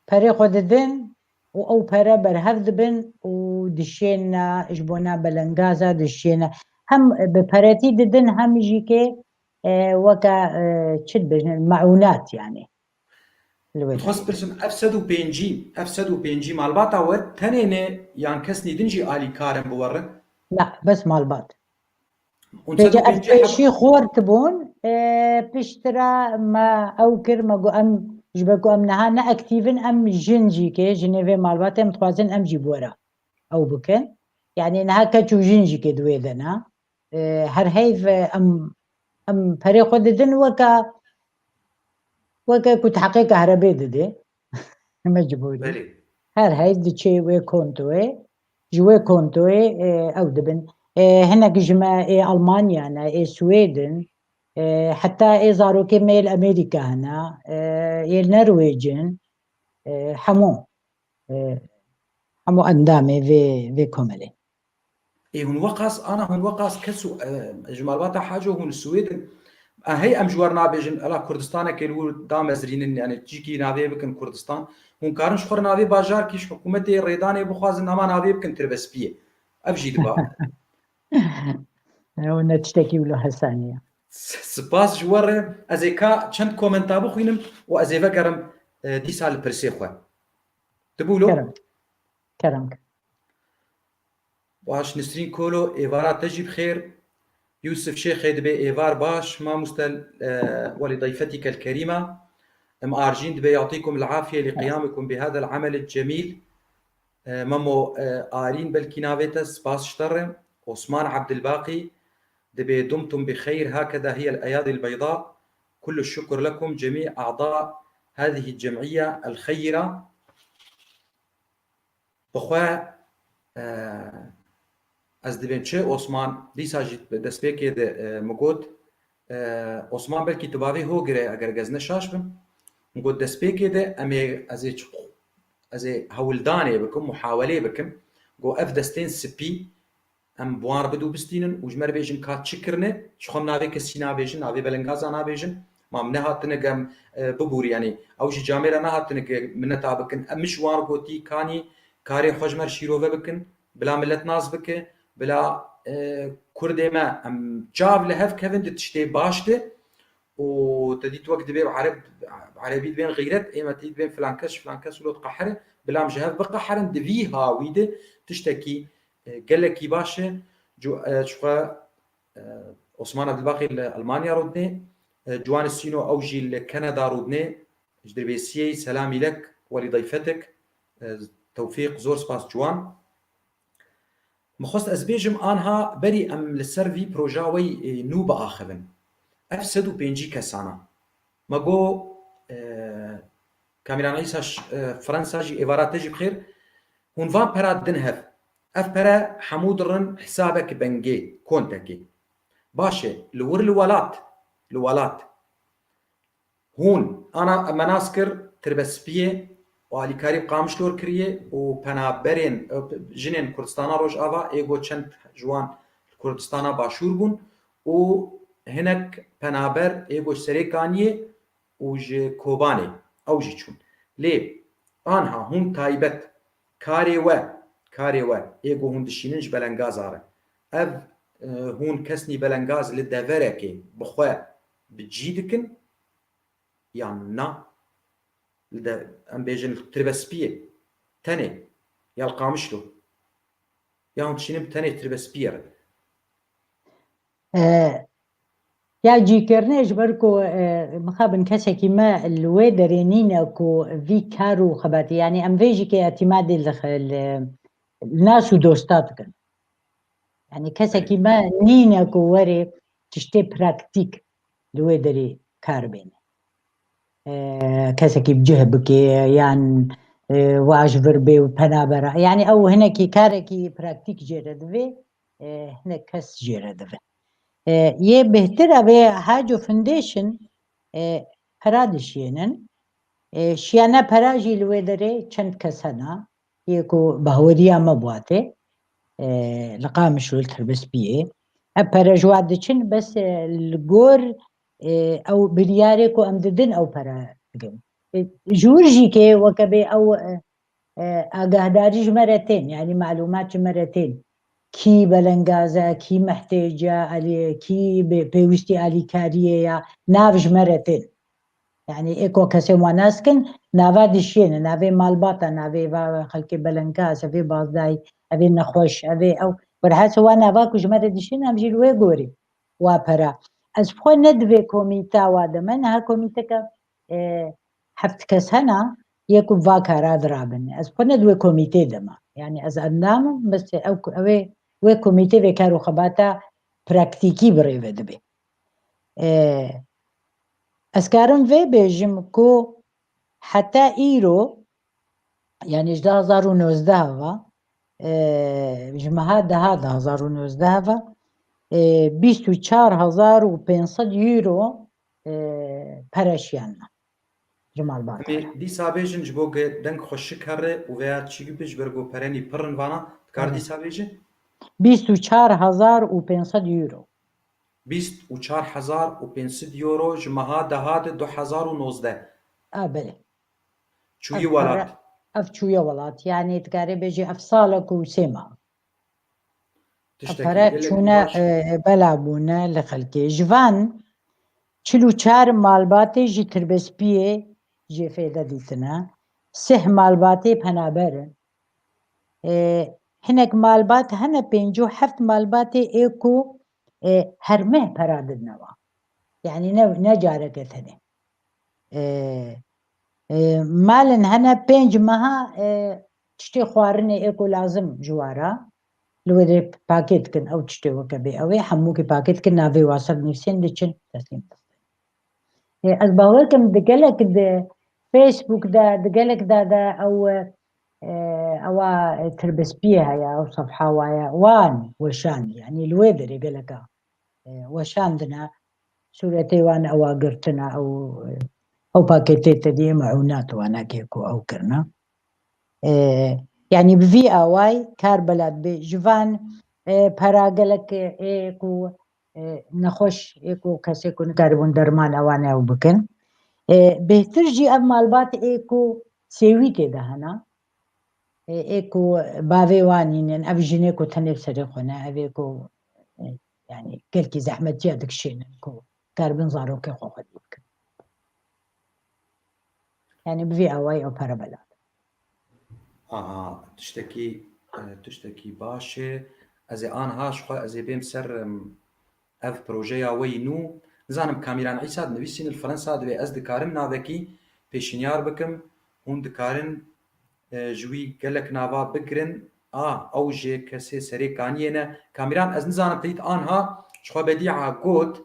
perê xwe didin û ew pere berhev dibin û dişêne ji bona belengaza dişêne. Hem bi peretî didin hem jî kê, e, weke, e, çi dibêjin, meûnat yani. Li wê Dixwest derê. Pirsim, ev sed û pêncî, ev sed û pêncî malbata we tenê ne yan kesnî din jî alîkar in bi we re? Na, bes malbat. Hûn Vêca sed û pêncî ev pêşî xort bûn, e, piştre me ew kir, me got em, ji ber ku em niha ne aktîv in, em jin jî kê, jinê vê malbatê em dixwazin em jî bi we re ew bikin. Yani niha keç û jin jî kê di wê de ne. E, her heyv, e, em, em perê xwe didin weke, weke ku teheqê kahrebê didê. Mecbûrî. Belê. Her heyv diçê wê kontoyê, ji wê kontoyê, e, ew dibin. E, hinek ji me ê Almanya ne, ê Swêd in, e, heta ê zarokê me yê li Amerîka hene, e, yê li Norwêc in, e, hemû, e, hemû endamê vê, vê komelê. Ê, hûn weqas, ana hûn weqas kes û, e, ji malbata Haco hûn li Swêd in. E, hey em ji we re nabêjin, ela Kurdistanekê li wir damezrînin, yani cîkî navê bikin Kurdistan. Hûn karin ji xwe re navê bajarkî ji hikûmetê Rêdanê bixwazin, ama navê bikin Tirbespiyê. Ev jî diba. Ew ne tiştekî wilo hesanî ye. S-, spas ji we re. Ez ê ka çend komenta bixwînim û ez ê vegerim, e, dîsa li pirsê xwe. Dibû lo? Kerem. Kerem. Baş, Nisrîn Kolo, êvara te jî bi xêr. Yusuf Şêxê dibê êvar baş, mamoste, e, welî dayfetîke el kerîma. Em Arjîn dibê yatîkum el afiye li qiyamikum bi hadel amel cemîl. E, Memo, e, Arîn belkî navê te, spas ji te re. Osman Abdilbaqî dibê dumtum bi xeyr, hakeda hiye el eyadî el beyda. Kullu şukur lekum cemî a'da hadihi cem'iye el xeyra. Bi xwe, e, ez dibêm çi Osman, dîsa jî destpêkê de, e, min got, e, Osman belkî tu bavê ho gire, eger ez ne şaş bim. Min got destpêkê de em ê, ez ê çi, ez ê hewldanê bikim, muhawelê bikim. Got ev destên spî, em bi wan re bidû bistînin û ji me re bêjin ka çi kirine, ji xwe em navê kesî nabêjin, navê belengaza nabêjin. Ma em nehatine ge em, e, bibûrî, yanî ew jî camê re nehatine ge mineta bikin. Em min ji wan re gotî, kanî karê xwe ji me re şîrove bikin, bila milet nas bike, bila, e, Kurdê me, em çav li hev kevin di tiştê baş de. Û te dît wek dibê bi ereb-, bi erebî dibên xîret, ê me tê dibên filan kes, filan kes wilo diqehere, bila em ji hev biqeherin, di vî hawî de tiştekî, e, gelekî baş e. Cu-, e, çixwe, e, Osman Abdilbaqî li Almanya rûdinê, e, Ciwan Sîno ew jî li Kanada rûdinê, ji Dirbêsiyê selamî lek welî dayfetek, e, Tewfîq, zor spas Ciwan. Min xwest ez bêjim, anha berî em li ser vî proja wey, e, nû biaxivin. Ev sed û pêncî kesana. Me got, e, Kamîran Îsa ş-, e, Fransa jî êvara te jî bi xêr. Hûn van pera didin hev. Ev pere hemû dirin hesabek bengê, kontekê. Baş e, li wir li welat, li welat. Hûn, ana me nas kir, Tirbespiyê û alîkarî bi Qamişlo re kiriye û penaberên, jinên Kurdistana Rojava, ê go çend ji wan li Kurdistana Başûr bûn û hinek penaber ê go ji Serêkaniyê û ji Kobanê, ew jî çûn. Lê anha hûn taybet karê we, karê we ê go hûn dişînin ji belengaza re. Ev, e, hûn kesnî belengaz li deverekê bi xwe bi cî dikin yan na? Li de, em bêjin li Tirbespiyê tenê ya li Qamişlo. Ya hûn dişînin bi tenê Tirbespiyê re? E, ya cîkirinê ji ber ku, e, mixabin kesekî me li wê derê nîne ku vî kar û xebatî, yanî em vê jî kê etîmadê li, li, li nas û dosta dikin. Yanî kesekî me nîne ku were tiştê praktîk li wê derê kar bêne. E, kesekî bi cih bike yan, e, wa ji vir bê û penabera. Yanî ew hinekî karekî praktîk jê re divê, e, hinek kes jê re divin. E, yê bêhtir ev ê Haco Foundation, e, pera dişiyênin. E, şiyane pera jî li wê derê çend kes hene. Yê ku bahweriya me bi wa tê, e, li Qamişlo, li Tirbespiyê. Ev pere ji wa diçin, bes, e, li gor, e, ew biryarê ku em didin ew pere dikin. E, ji wir jî kê weke bê ew, e, e, agahdarî ji me re tên, yanî malûmat ji me re tên. Kî belengaz e, kî mehtêc e, alî-, kî bi-, pêwîstî alîkariyê ya, nav ji me re tên. Yanî ê ku kesên wan nas kin, nava dişiyêne, navê malbata, navê va xelkê belengaz, evê bazdayî, evê nexweş, evê ew. Werhase wa nava ku ji me re dişiyêne, em jî li wê gorî wa pera. Ez bi xwe ne di vê komîta wa de me, niha komîteke, e, heft kes hene, yê ku va kara dirabin. Ez bi xwe ne di wê komîtê de me. Yanî ez endam im, bes ew, ew ê, wê komîtê vê kar û xebata praktîkî bi rê ve dibe. E, ez karim vê bêjim ku heta îro, yanî ji du hazar û nozdeh ve, e, ji meha deha du hazar û nozdeh ve, e, bîst û çar hezar û pênc sed euro, e, pere şiyane ji malbata. Em ê dîsa bêjin ji bo ge deng xwe şik here û veya çi bibe ji ber ku perenî pir in vana, dikar dîsa bêjin? Bîst û çar hezar û pênc sed euro. Bîst û çar hezar û pênc sed euro ji meha deha de du hezar û nozdeh. A, belê. Çûyî welat. Ev çûye welat. Yanî dikarê bêjî ev salek û sê mah. Ev pere çûne, e, bela bûne li xelkê. Ji van çil û çar malbatê ji Tirbespiyê jê fêde dîtine. Sih malbatê penaber in. E, hinek malbat hene, pêncî û heft malbatê ê ku, e, her meh pera didine wan. Yanî ne, ne careke tenê. E, e, malin hene pênc meha, e, tiştê xwarinê ê ku lazim ji wa re, li wê derê pakêt dikin, ew tiştê weke bê ew ê, hemûkî pakêt dikin, navê wa ser nivîsên diçin, teslîm dixin. E, ez bawer kim di gelek di Facebook de, di gelek de, de ew, e, ewa, e, Tirbespiyê heye, ew sefha wa ye, wan weşanî, yanî li wê derê geleka, e, weşandine, sûretê wan ewa girtine, ew, ew pakêtê te dî meûnat wana kê ku ew kirine. E, yanî bi vî awayî kar bela dibe. Ji van, e, pera gelek ê ku, e, nexweş ê ku kesê ku nikaribûn derman ewan ew bikin. E, bêhtir jî ev malbat ê ku sêwî tê de hene. E, ê ku bavê wan nînin, ev jinê ku tenê bi serê xwe ne, ev ê ku, e, yanî gelkî zehmetiya dikişînin ku karibin zarokê xwe xwedî bikin. Yanî bi vî awayî ew pere bela. Aha, tiştekî, e, tiştekî baş e. Ez ê anha ji xwe, ez ê bêm ser, em, ev projeya we yî nû. Nizanim Kamîran Îsa dinivîsîne li Fransa, divê ez dikarim navekî pêşinyar bikim. Hûn dikarin, e, ji wî gelek nava bigirin. A, ew jê kesê Serêkaniyê ne. Kamîran, ez nizanim te dît anha ji xwe bedîa got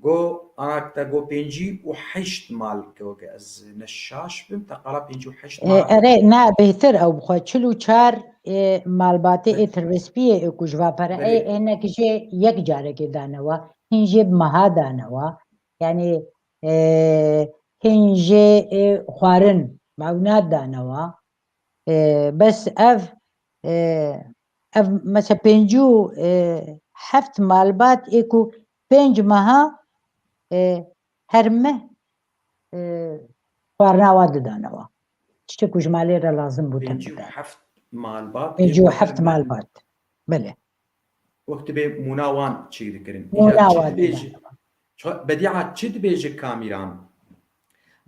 Go, ana te go pêncî û heşt mal, go ke ez ne şaş bim, te qala pêncî û heşt E, mal. Erê, na bêhtir ew bixwe çil û çar, e, malbatê ê tirbespiyê ê ku ji va pere ê, Belê. hinek jê yek carekê danewa, hin jê bi meha danewa. Yani, e, hin jê, e, xwarin, mewna danewa. E, bes ev, e, ev mesela pêncî û heft malbat ê ku pênc meha, e, her meh, e, xwarina wa didanewa. Tiştê ku ji malê re lazim bû te Pêncî û bide. heft malbat. Pêncî û heft malbat. Belê. Wek dibê mûna wan çêk dikirin. Mûna Îja çi wan dibêje? Ço-, Bedîa çi dibêje Kamîran?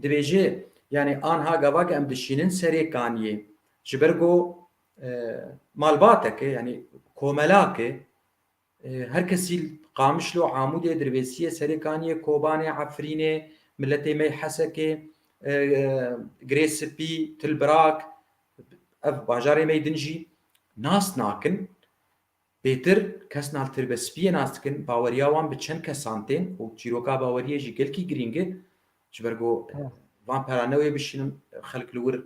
Dibêje, yani anha gava ke em dişînin Serê Kaniyê. Ji ber go, e, malbateke, yani komelake, e, her kesî Qamişlo, Amûdê, Dirvêsiyê, Serê Kaniyê, Kobanê, Efrînê, miletê me Hesekê, e, e, Girê Spî, Tilbirak, ev bajarê me din jî nas nakin. Bêtir kes nal tirbespiyê nas dikin, baweriya wan bi çend kesan tên û çîroka baweriyê jî gelkî girîng e. Ji ber ku Evet. van pera newê bişînin, xelk li wir,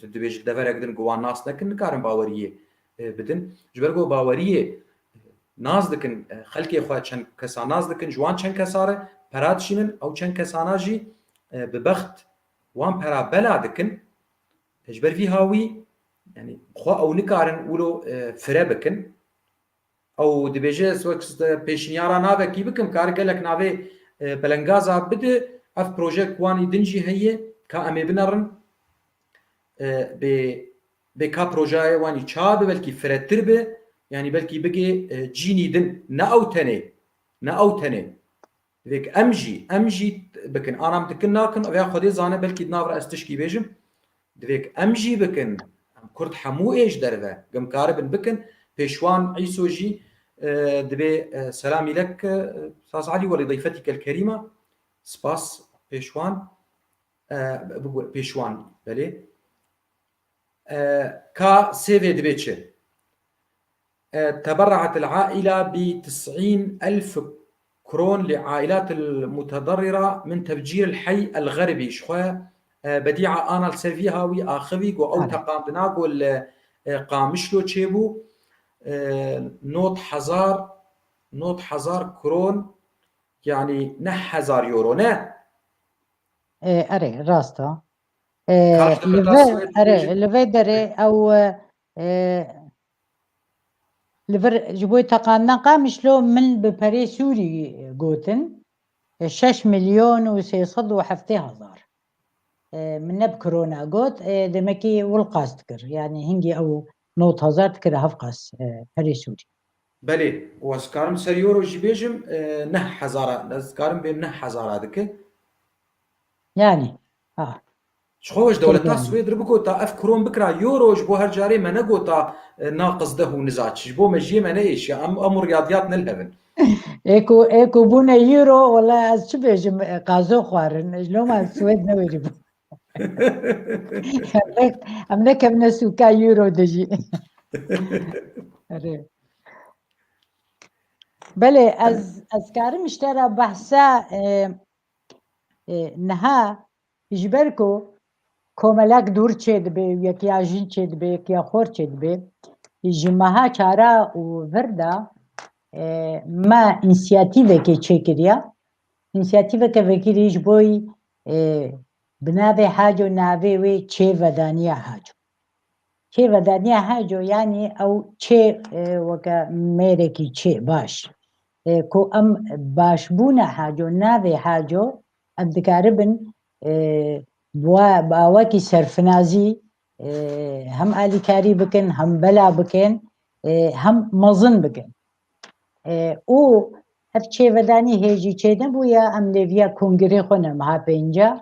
tu dibêjî deverek din ku wan nas nekin, nikarin baweriyê, e, bidin. Ji ber ku baweriyê nas dikin, e, xelkê xwe çend kesan nas dikin, ji wan çend kesa re pera dişînin, ew çend kesana jî, e, bi bext wan pera bela dikin. Ji ber vî hawî, yani, xwe ew nikarin wilo, e, fire bikin. Ew dibêje, ez wek pêşniyara navekî bikim, kar gelek navê, e, belengaza bide, ev projek wanî din jî heye, ka em ê binerin, e, bê, bê ka projeyê wanî çawa be, belkî firetir be, yani belkî bigê, e, cînî din, ne ew tenê, ne ew tenê. Divê em jî, em jî bikin. Anam dikin nakin, ev ya Xwedê zane, belkî di nav re ez tişkî bêjim. Divê em jî bikin. Em Kurd hemû ê ji derve, gim karibin bikin. Pêşwan Îso jî, e, divê, e, selamî lek, e, Saz Elî welî dîfetî kel kerîma. Spas pêşwan. E, bibû pêşwan, belê. E, ka sêvê divê çi? E, تبرعت العائلة بتسعين ألف كرون لعائلات المتضررة من تفجير الحي الغربي. Ji xwe, e, Bedîa ana li ser vî hawî axivî ku ew Evet. teqandina ku li, e, Qamişlo çêbû, e, not hezar, not hezar kron, yani neh hezar euro, ne? E, erê, rast e. E, Karşılığında li vir, Swêd erê, bêjin. Li vê derê ew, e, li vir ji bo teqandina Qamişlo min bi perê Sûrî gotin. E, şeş milyon û sê sed û heftê hezar. E, min ne bi krona got, e, demekî wil qas dikir. Yani hingî ew not hezar dikir hevqas, e, perê Sûrî. Belê, û ez karim ser euro jî bêjim, e, neh hezara, ez karim bêm neh hezara dike. Yani, ha. Ji xwe ji dewleta Yani. Swêd re bigota ev kron bikira euro, ji bo her carê me negota, e, naqis deh û niza çi. Ji bo me jiyê me neêşiya. Em, em û riyadiyat nelhevin. Ê ku, ê ku bûne euro, wala ez çi bêjim, e, qazo xwarin. Loma Swêd newêrî bû. Em ne, em nekevine sûka euro de jî. Erê. Belê, ez, ez karim ji te re behsa, e, e, niha ji ber ku komelek dûr çêdibe, yekiya jin çêdibe, yekiya xor çêdibe, ji meha çara û vir de, e, me însiyatîvekê çêkiriya. Însiyatîveke vekirî ji bo, e, bi navê Haco, navê wê Çêvedaniya Haco. Çêvedaniya Haco, yanî ew çê, e, weke mêrekî çê baş. E, ku em başbûna Haco, navê Haco, em dikaribin, e, bi wa-, bi awakî serfinazî, e, hem alîkarî bikin, hem bela bikin, e, hem mezin bikin. E, û ev çêvedanî hê jî çênebûya, em lêviya kongirê xwe ne, meha pênca.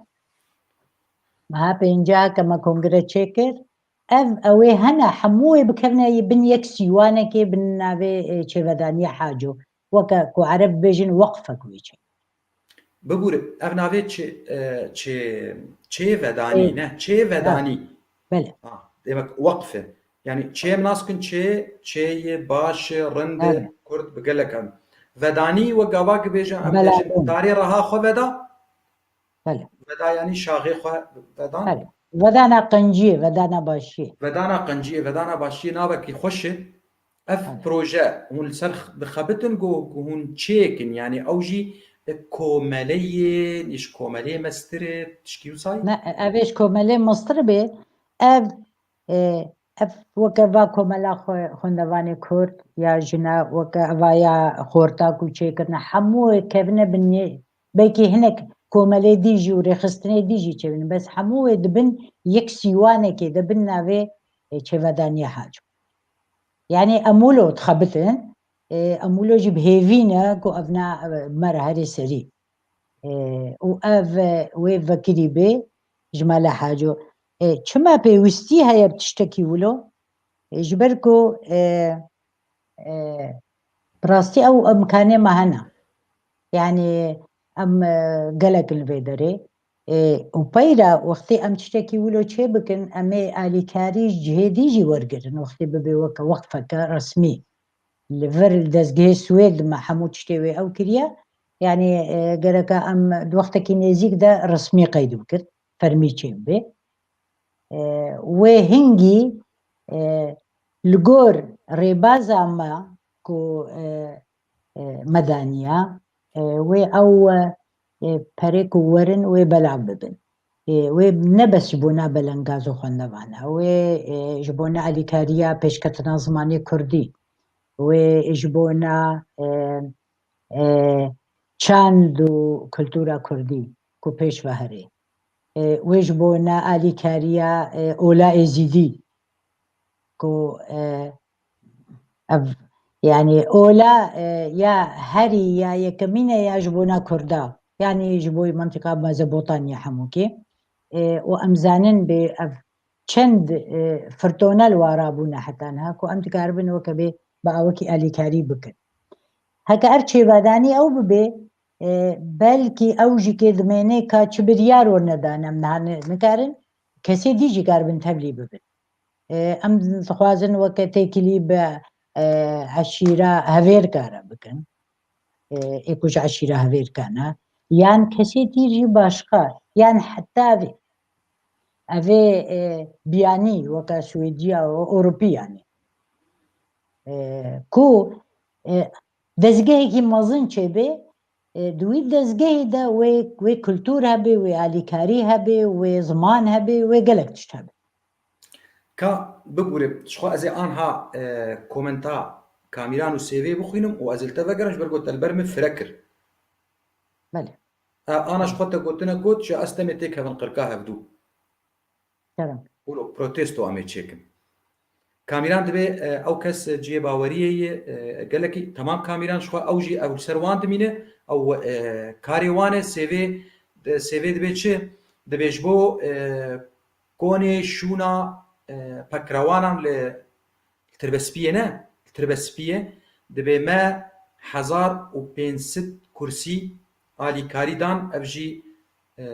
Meha pênca ke me kongre çêkir, ev, ew ê hene, hemû ê bikevine bin yek sîwanekê, bin navê, e, çêvedaniya Haco. Weke ku Ereb bêjin, weqfek wê çê. Bibûre, ev navê çê, e, çê, çêvedanî, Çê. Ne, çêvedanî. Belê. Ha, demek weqf e. Yani çê em nas dikin çê, çê ye, baş e, rind e, Evet. Kurd bi gelek em. Vedanî wek gava ki bêje, em bêjin, tarê reha xwe veda. Bele. Veda yanî şaxê xwe vedan. Bele. Vedana qenciyê, vedana başiyê. Vedana qenciyê, vedana başiyê navekî xweş e. Ev proje hûn li ser dixebitin ku, ku hûn çêkin, yanî ew jî komeleyê, ji komeleyê mestir e, tişkî wisa ye? Ne, ev ê ji komeleyê mestir bê. Ev, e, ev weke va komela xwe, xwendevanê Kurd ya jina, weke eva ya xorta ku çêkirine, hemû wê kevine bin yê, belkî hinek komelê dî jî û rêxistinê dî jî çêbin. Bes hemû wê dibin yek sîwanekê de bin navê, e, çêvedaniya Haco. Yanî em wilo dixebitin, e, em wilo jî bi hêvî ne ku ev na, e, me re herê serî. E, û ev, e, wê vekirî bê ji mala Haco. E, çima pêwîstî heye bi tiştekî wilo? E, ji ber ku, e, e, bi rastî ew imkanê me hene. Yanî em, e, gelek li vê derê. E, û peyra wextê em tiştekî wilo çê bikin, em ê alîkarî ji cihê dî jî wergirin. Wextê bibe weke weqfeke resmî. Li vir li dezgehê Swêd me hemû tiştê wê ew kiriye. Yanî, e, gereka em di wextekî nêzîk de resmî qeyd bikin, fermî çê bibe. E, wê hingî, e, li gor rêbaza me ku, e, e, me daniya, e, wê ew, e, perê ku werin wê belav bibin. E, wê ne bes ji bona belengaz û xwendevan e, wê, e, ji bona alîkariya pêşketina zimanê kurdî, wê ji bona, e, e, çand û kultura kurdî ku pêş ve herê. E, wê ji bona alîkariya, e, ola êzîdî ku, e, ev, yanî ola, e, ya herî ya yekemîn e ya ji bona kurda. Yanî ji bo mintîqa Mezopotanya hemûkê. E, û em zanin bê ev çend, e, firtone li wa rabûne heta niha ku em dikaribin weke bê bi awekî alîkarî bikin. Heke ev çêvedanî ew bibe, e, belkî ew jî kê dimêne ka çi biryar werne dan em niha ni-, nikarin kesê dî jî karibin tevlî bibin. E, em dixwazin weke têkilî bi, e, eşîra Hevêrka re bikin. E, ê ku ji eşîra Hevêrka ne. Yan kesê dî jî başqa. Yan heta vê, evê, e, biyanî weke Swêdiya û Ewropî yanî. E, ku, e, dezgehekî mezin çêbe, e, di wî dezgehê de wê, wê kultur hebe, wê alîkarî hebe, wê ziman hebe, wê gelek tişt hebe. Ka bigure, ji xwe ez ê anha, e, komenta Kamîran û Sêvê bixwînim û ez ê li te vegerim, ji ber ku te li ber min fire kir. Belê. E, ana ji xwe te gotine got, ji ez temê têkevin qirka hevdû. Kerem. Wilo protesto em ê çêkin. Kamîran dibê, e, ew kes cihê baweriyê ye, e, gelekî, temam Kamîran ji xwe ew jî ew li ser wan dimîne, ew, e, karê wan e, Sêvê, de, Sêvê dibê çi? Dibê ji bo, e, konê şûna, e, pekrewanan li, li Tirbespiyê ne, li Tirbespiyê dibê me hezar û pênc sed kursî alîkarî dan, ev jî, e,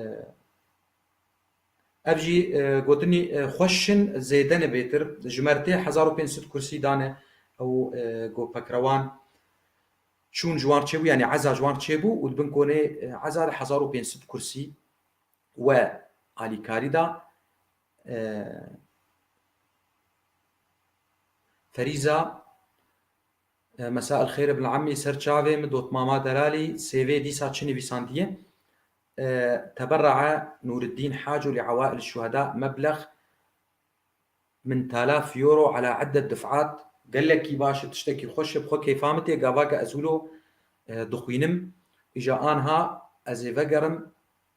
Ev jî, e, gotinî, e, xweş in, zêde ne bêtir. Ji me re tê hezar û pênc sed kursî dane ew, e, go pekrewan çûn ji wan çêbû, yanî eza ji wan çêbû û di bin konê, e, eza de hezar û pênc sed kursî we alîkarî da. E, Ferîza, E, Mesa el xêr bil emî ser çavê min, dotmama delalî, Sêvê dîsa çi nivîsandiye? E, Teberrae Nûriddîn Haco li ewail şuheda meblex min talaf euro ala iddet dif'at. Gelekî baş e, tiştekî xweş e, bi xwe kêfa min tê, gava ke ez wilo, e, dixwînim. Îja anha ez ê vegerim,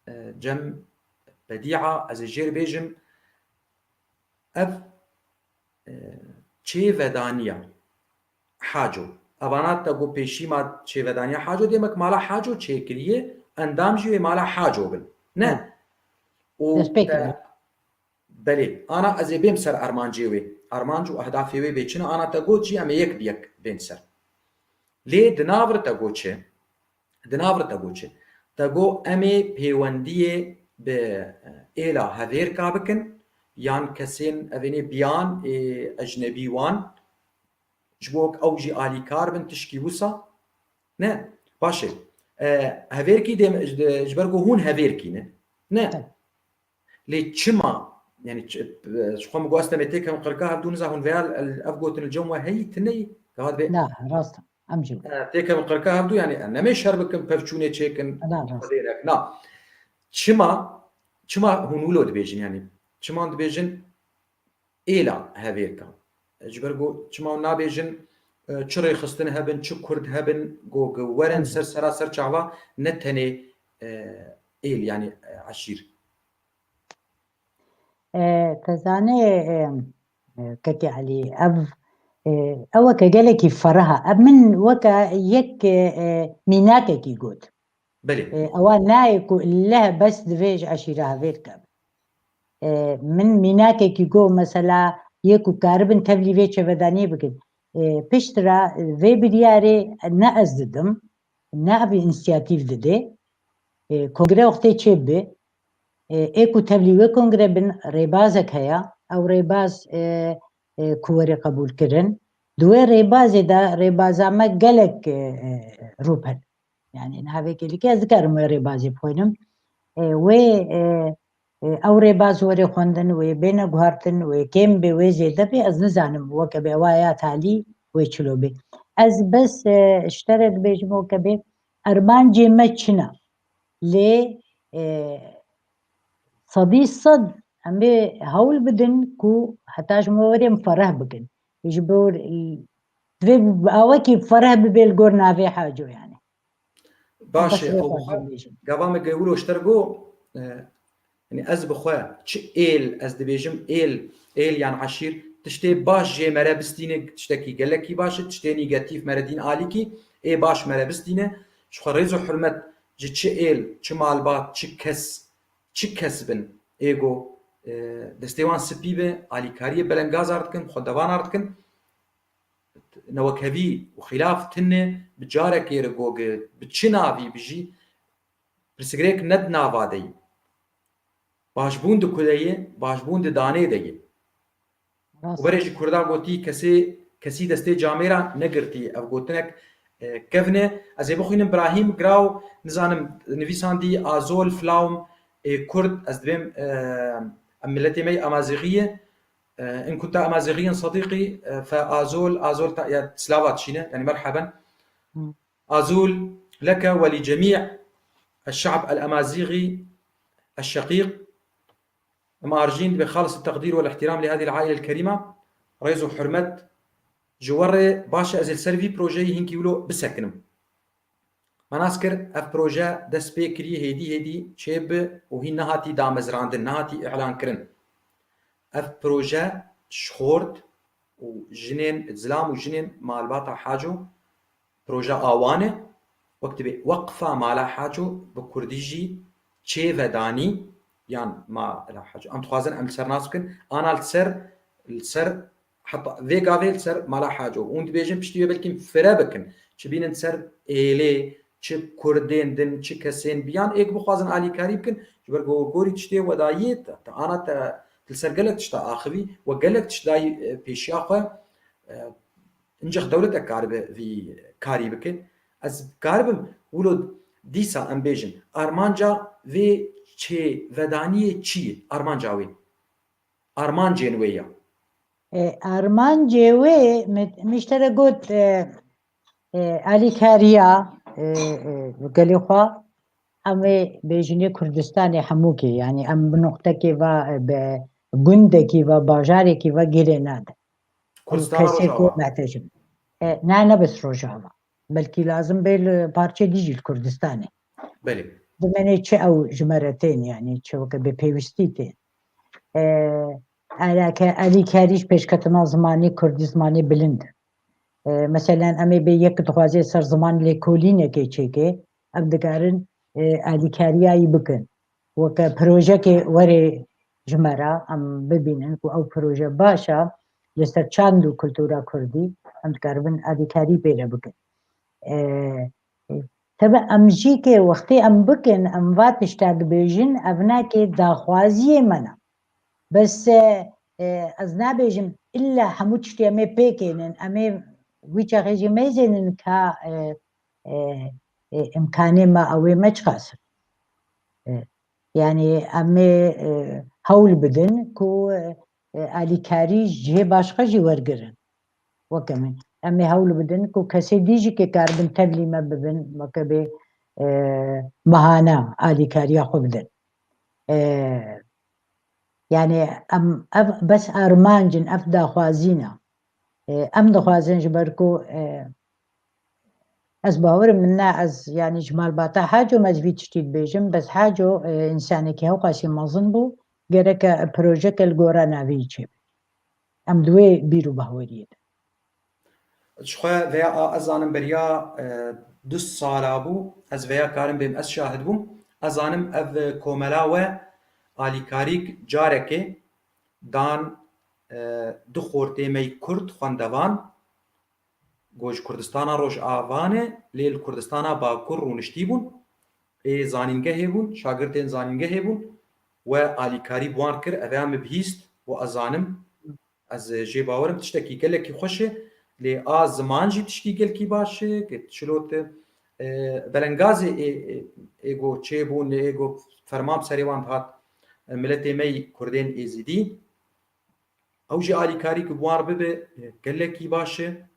e, cem Bedîa, ez ê jê re bêjim. Ev, e, çêvedaniya Haco. Evana te got pêşîma çêvedaniya Haco, demek mala Haco çêkiriye, endam jî wê mala Haco bin. Ne? Hı. Û Destpêkê te, be. Belê, ana ez ê bêm ser armancê wê. Armanc û ehdafê wê bê çi ne, ana te got jî em ê yek bi yek bên ser. Lê di nav re te got çi? Di nav re te got çi? Te got em ê pêwendiyê bi, e, êla Hevêrka bikin, yan kesên evênê biyan ê ecnebî wan, ji bo ew jî alîkar bin tişkî wisa. Ne, baş e. E, hevêrkî dê, ji ber ku hûn hevêrkî ne. Ne. Lê çima, yani, ji xwe min got, ez demê têkevim qirka hevdû, niza hûn veya ev gotin li cem we heyî, tineyî, gava dibê. Na, rast e. Em jî. E, têkevin qirka hevdû, yani, em nemê şer bikin, pevçûnê çêkin, xwedêrek. Na. Çima, çima hûn wilo dibêjin, yani? Çima dibêjin êla hevêrkan? Ji ber ku çima hûn nabêjin, e, çi rêxistin hebin, çi kurd hebin, ku, ku werin ser sera ser çava, ne tenê, e, êl, yani, e, eşîr. E, te zanê, e, e, Kekê Elî, ev, e, ew weke gelekî fereh e. Ev min weke yek, e, e, mînakekî got. Belê. E, ewa nayê ku leh bes divê ji eşîra hevêr ke. E, min mînakekî got, mesela, yê ku karibin tevlî vê çêvedaniyê bikin. E, piştre vê biryarê ne ez didim, ne ev însiyatîf didê. E, kongre wextê çêbibe, e, ê ku tevlî wê kongre bin, rêbazek heye. Ew rêbaz, e, e, ku were qebûlkirin. Di wê rêbazê de rêbaza me gelek, e, e, rûpel. Yani niha vê kêlîkê ez dikarim wê rêbazê bixwînim. E, wê, e, e, ew rêbaz were xwendin, wê bêne guhartin, wê kêm bê, wê zêde bê, ez nizanim weke bê, ewa ya talî wê çilo bê. Ez bes, e, ji te re dibêjim weke bê, ermancê me çi ne? Lê, e, sedî sed em ê hewl bidin ku heta ji me werê em fereh bikin. Ji bo, e, divê bi awekî fereh bibê li gor navê Haco, yani. Baş e, Qesrê ew xwe bixwe, bêjin. Gava me ge wilo ji te re got, e, yani ez bi xwe çi êl, ez dibêjim êl, êl yan eşîr, tiştê baş jê me re bistîne, tiştekî gelekî baş e, tiştê nîgetîf me re dîn alîkî, ê baş me re bistîne, ji xwe rêz û hurmet ji çi êl, çi malbat, çi kes, çi kes bin, ê go, e, destê wan spî be, alîkariyê belengazar dikin, xwe devanar dikin. Newekhevî û xîlaf tine bi carekê re goge, bi çi navî bijî, pirsgirêk ne di nava de yî. Başbûn di ku de yê, başbûn di danê de yê. Û berê ji Kurda gotî, kesê, kesî destê camêra negirtî. Ev gotinek, e, kevn e. Ez ê bixwînim, Brahîm Graw, nizanim, nivîsandî Azol Flaum ê Kurd, ez dibêm, e, em miletê me yê Amazîxî ye. E, in kunta Amazîxîyen sedîqî, e, fe Azol, Azol ta, ya, slava dişîne, yani merheben. Hı. Azul leke ve li cemî eşşe'b el-Amazîxî eşşeqîq. Em arjîn bi xalis teqdîr ve ihtiram li hadî el-aîle el-kerîma. Rêz û hurmet ji we re. Baş e, ez ê li ser vî projeyî hinkî wilo bisekinim. Me nas kir, ev proje dest pê kirî, hêdî hêdî çêbi û hîn nehatî damezrandin, nehatî îlankirin. Ev proje ji xort û jinên, zilam û jinên malbata Haco, proje awan e, wek dibê Weqfa Mala Haco, bi kurdî jî Çêvedanî yan Mala Haco. Em dixwazin em li ser nas bikin, ana li ser, li ser heta vê gavê li ser Mala Haco. Hûn dibêjin piştî wê belkî fire bikin. Çi bînin ser êlê, çi kurdên din, çi kesên biyan êk bixwazin alîkarî bikin. Ji ber ku gorî tiştê wedayiyê te, te ana te, te li ser gelek tişta axivî we gelek tişt dayî, e, pêşiya xwe. E, Incix dewletek karibe vî karî bike. Ez karibim wilo dîsa em bêjin, armanca vê çêvedaniyê çi ye? Armanca wê. Armancên wê ya. E, armancê wê, me, me ji te re got, e, e, alîkariya, e, e, gelê xwe, em ê bêjinê Kurdistanê hemûkê, yani em bi noqtekê ve, e, bi gundekî ve, bajarekî ve girê nadin. Kurdistana Rojava. Mehtecim. E, ne, ne bes Rojava. Belkî lazim bê li parçê dî jî li Kurdistanê. Belê. Dimenê çi ew ji me re tên, yani çi weke bi pêwîstî tên. E, alake, alîkarî ji pêşketina zimanê kurdî, zimanê bilind. E, meselen, em ê bê yek dixwaze ser ziman lêkolînekê çêke, em dikarin, e, alîkariya yî bikin. Weke projekê were ji me re, em bibînin ku ew proje baş e, li ser çand û kultura kurdî, em dikaribin alîkarî pê re bikin. E, e, tebe em jî ke wextê em bikin, em va tişta dibêjin, ev nake daxwaziyê me ne. Bes, e, e, ez nabêjim illa hemû tiştê em ê pêkênin, em ê wî çaxê jî mêzênin ka, e, e, e, îmkanê me ew ê me çiqas in. E, yanî em ê, e, hewl bidin ku, e, alîkarî ji cihê başqa jî wergirin. Weke min. Em ê hewl bidin ku kesê dî jî kê karibin tevlî me bibin, weke bê, e, bahane alîkariya xwe bidin. E, yanî em ev bes armanc in, ev daxwazîn e. E, em dixwazin ji ber ku, e, ez bawer im, min ne ez, yanî ji malbata Haco me ji vî tiştî dibêjim, bes Haco, e, însanekî hewqasî mezin bû, gereke projeke li gora navê yî çêbe. Em di wê bîr û bahweriyê de. Ji xwe veya a, ez zanim beriya, e, du sala bû, ez veya karim bêm, ez şahid bûm. Ez zanim ev komela we alîkarîk carekê dan, e, du xortê me yî Kurd xwendevan, ku ji Kurdistana Rojava ne, lê li Kurdistana Bakur rûniştî bûn. Ê zanîngehê bûn, şagirtên zanîngehê bûn. We alîkarî bi wan kir, ev ya min bihîst û ez zanim, ez jê bawer im, tiştekî gelekî xweş e. Lê a ziman jî tişkî gelkî baş e, ku çilo te, e, belengazê ê, ê, ê ku çêbûn, ê ku ferman bi serê wan dihat, e, miletê me yî Kurdên Êzidî. Ew jî alîkarî ku bi wan re bibe, gelekî baş e.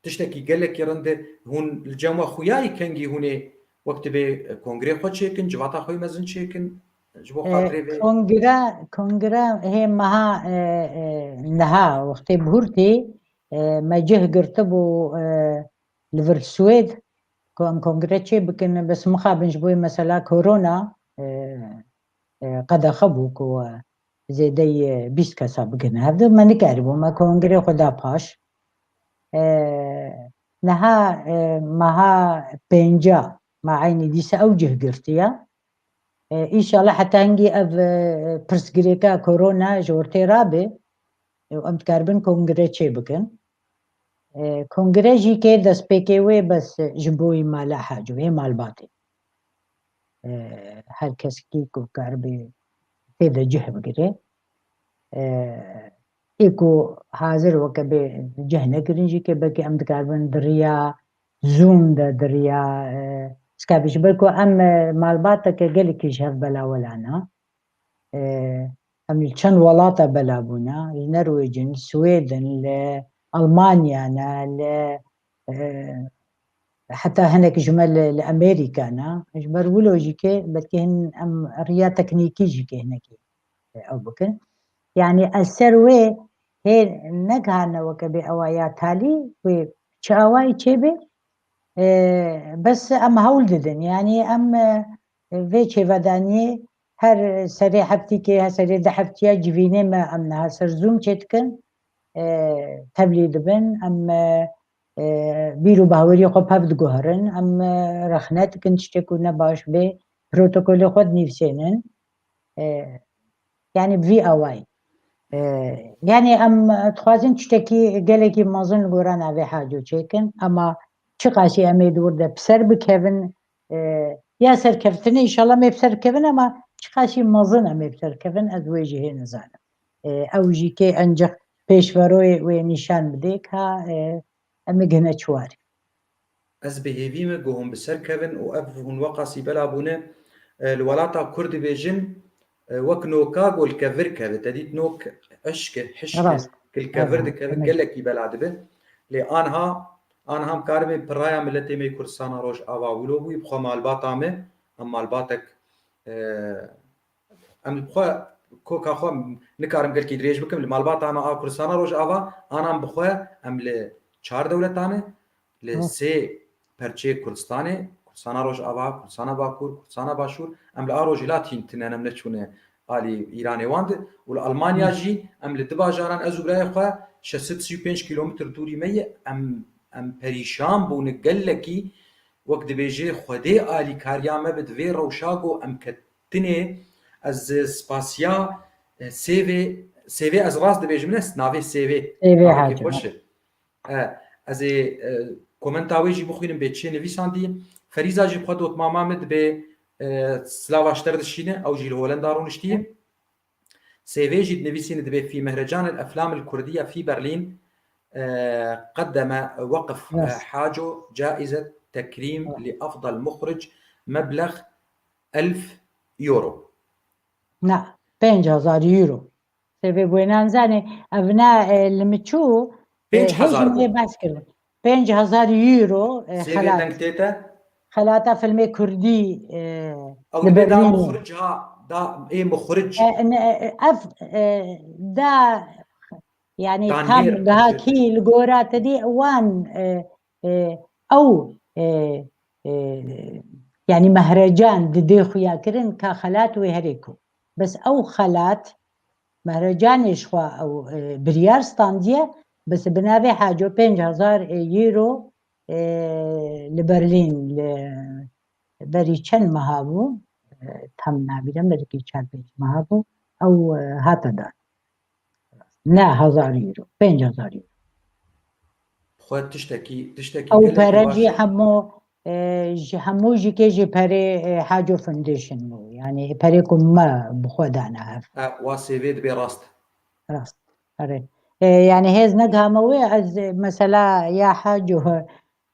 Tiştekî gelekî rind e. Hûn li cem we xuya yî kengî hûn ê wek dibê kongrê xwe çêkin, civata xwe yî mezin çêkin? Ji bo E, xatirê vê kongre, kongre hê meha, e, e, niha wextê bihurtî, e, me cih girtibû, e, li vir Swêd ku em kongre çê bikin, bes mixabin ji bo mesela korona, e, e, qedexe bû ku, e, zêdeyî bîst kesa bigihine hevdu. Me nikaribû, me kongrê xwe da paş. E, niha, e, meha pênca me eynî dîsa ew cih girtiye. E, înşallah heta hingî ev, e, pirsgirêka korona ji ortê rabe û em dikaribin kongre çê bikin. E, kongre jî kê destpêkê wê bes ji bo wî mala Haco, wê malbatê. E, her kesekî ku karibe tê de cih bigire. E, ê ku hazir weke bê cih nekirin jî kê belkî em dikaribin di riya Zoom de, di riya, e, Skype, ji ber ku em, e, malbateke gelekî ji hev belawelan e. E, em li çend welata bela bûne, li Norwêcin, Swêdin, li Almanya ne, li, e, heta hinek ji me li, li Amerîka ne. Ji ber wilo jî ke belkî hin em riya teknîkî jî ke hinekî, e, ew bikin. Yanî ez ser wê hê negihane weke bê ewa ya talî wê çi awayî çêbe, e, bes em hewl didin. Yanî em, e, vê çêvedaniyê her serê heftîkê, her serê du heftiya civînê me em niha ser Zoom çêdikin, e, tevlî dibin, em, e, e, bîr û baweriyê xwe pev diguherin, em, e, rexne dikin tiştê ku ne baş bê, protokolê xwe dinivîsênin. E, yanî bi vî awayî. E, yanî em dixwazin tiştekî gelekî mezin li gora navê Haco çêkin, ema çiqasî em ê di wir de bi ser bikevin, e, ya serkeftinê, înşallah em ê bi ser bikevin, ema çiqasî mezin em ê bi ser bikevin, ez wê jî hê nizanim. E, ew jî kê encex pêşveroyê wê nîşan bidê ka, e, em ê gihine çi warê. Ez bi hêvî me ku hûn bi ser kevin û ev hûn weqasî bela bûne, e, li welata Kurd dibêjin, e, wek noka ku li kevir keve. Te dît nok eşke, hişke, Rast. Ku li kevir Rast. Dikeve, Rast. Gelekî bela dibe. Lê anha, anha em karibê piraya miletê me yê Kurdistana Rojava wilo bûyî, bi xwe malbata me, em malbatek, e, em li xwe, koka xwe nikarim gelkî dirêj bikim, li malbata me a Kurdistana Rojava, anan bi xwe em li çar dewleta me, li Hı. sê perçeyê Kurdistanê, Kurdistana Rojava, Kurdistana Bakur, Kurdistana Başûr, em li a rojhilat hîn tine, em neçûne alî Îranê wan de. Û li Almanya Hı. jî em li du bajaran, ez û birayê xwe, şeş sed sî û pênc kîlometr dûrî me ye, em, em perîşan bûne gelekî, wek dibêje Xwedê alîkariya me bi di vê rewşa ku em ketinê, ez spasiya, e, sêvê, sêvê ez rast dibêjim ne, navê sêvê. Sêvê navekî Hacı. Xweş e. E, ez ê, e, komenta wê jî bixwînim bê çê nivîsandî. Ferîza jî bi xwe dotmama min dibê, e, silava ji te re dişîne, ew jî li Holenda rûniştiye. Sêvê jî dinivîsîne dibê fî mehrecan el eflam el kurdiye fî Berlîn, e, qedeme weqf, e, Rast. Haco caize تكريم لأفضل مخرج مبلغ ألف يورو. Na, pênc hezar euro. Sê vê bûyê nan zanê, ev ne, e, li min çû, e, Pênc hezar hêjî bû. Lê behs kirin. Pênc hezar euro, e, Sê vê xelat. Deng tête? Xelata filmê Kurdî, e, Ew li dibê da Berlînê. muxric ha, da ê muxric. E, ne, e, ev, e, da, yani, Danhêr, tam daha danhêr. Kî li gora te dî wan, e, e, ew, e, e, yani, mehrecan didê xuya kirin ka xelat wê herê ku. Bes ew xelat, mehrecanê ji xwe ew, e, biryar standiye, bes bi navê Haco pênc hezar euro, e, li Berlîn, li berî çend meha bû, e, tam nabînim, belkî çar pênc meha bû, ew, e, hate dan. Ne hezar euro, pênc hezar euro. Xwe tiştekî, tiştekî Ew gelekî pere baş jî e. Hemû, e, ji hemû jî kê jî perê, e, Haco Foundation bû. Yani perê ku me bi xwe dane hev. E, wa sê vê dibê rast. Rast. Erê. E, yani hêz negihame wê ez, e, mesela ya Haco,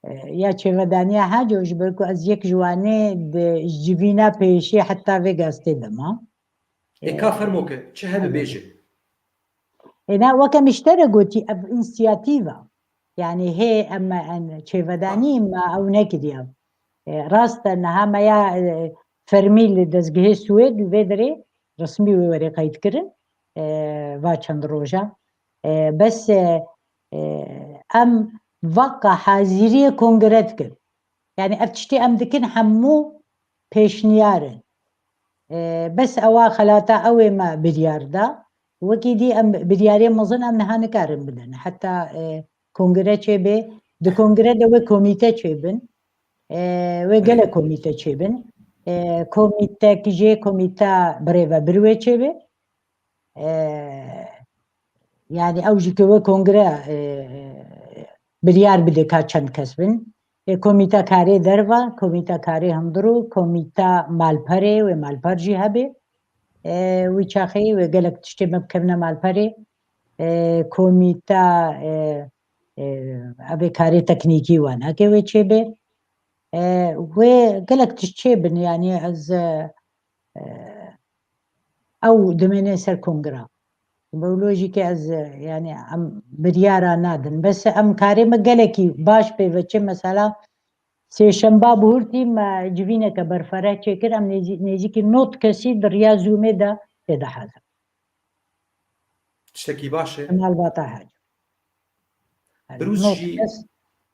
e, ya çêvedaniya Haco ji ber ku ez yek ji wanê di civîna pêşî heta vê gaztê de ma. Ê ka fermo ke, çi hebe bêje? Êna weke min ji te re gotî, ev însiyatîv e. Yani hê em, em çêvedanî me ew nekiriye. E, rast e, niha me ya, e, fermî li dezgehê Swêd li vê derê resmî wê were qeyd kirin, e, va çend roja. E, bes, e, e, em vaka hazîriyê kongre dikin. Yani ev tiştê em dikin hemû pêşniyar in. E, bes ewa xelata ew ê me biryar da. Wekî dî em biryarê mezin em niha nikarin bidin. Heta, e, kongre çêbe, di kongre de wê komîte çêbin. E, wê gelek komîte çêbin. E, komîtek jê komîta birêvebir wê çêbe. E, yani ew jî ke wê kongre, e, biryar bide ka çend kes bin. E, komîta karê derva, komîta karê hundir û komîta malperê, wê malper jî hebe. E, wî çaxê wê gelek tiştê me bikevine malperê. E, komîta, e, e, evê karê teknîkî wan heke wê çêbe. E, wê gelek tişt çêbin, yani ez, e, e, ew dimêne ser kongra. Bi lojîkê ez, e, yani em biryara nadin. Bes em karê me gelekî baş pê ve çi, mesela sêşemba bihurtî me civîneke berfere çêkir, em nêzî-, nêzîkî nod kesî di riya Zoomê de tê de hazir. Tiştekî baş e. Malbata Hac. Yani Birûz nod jî kes,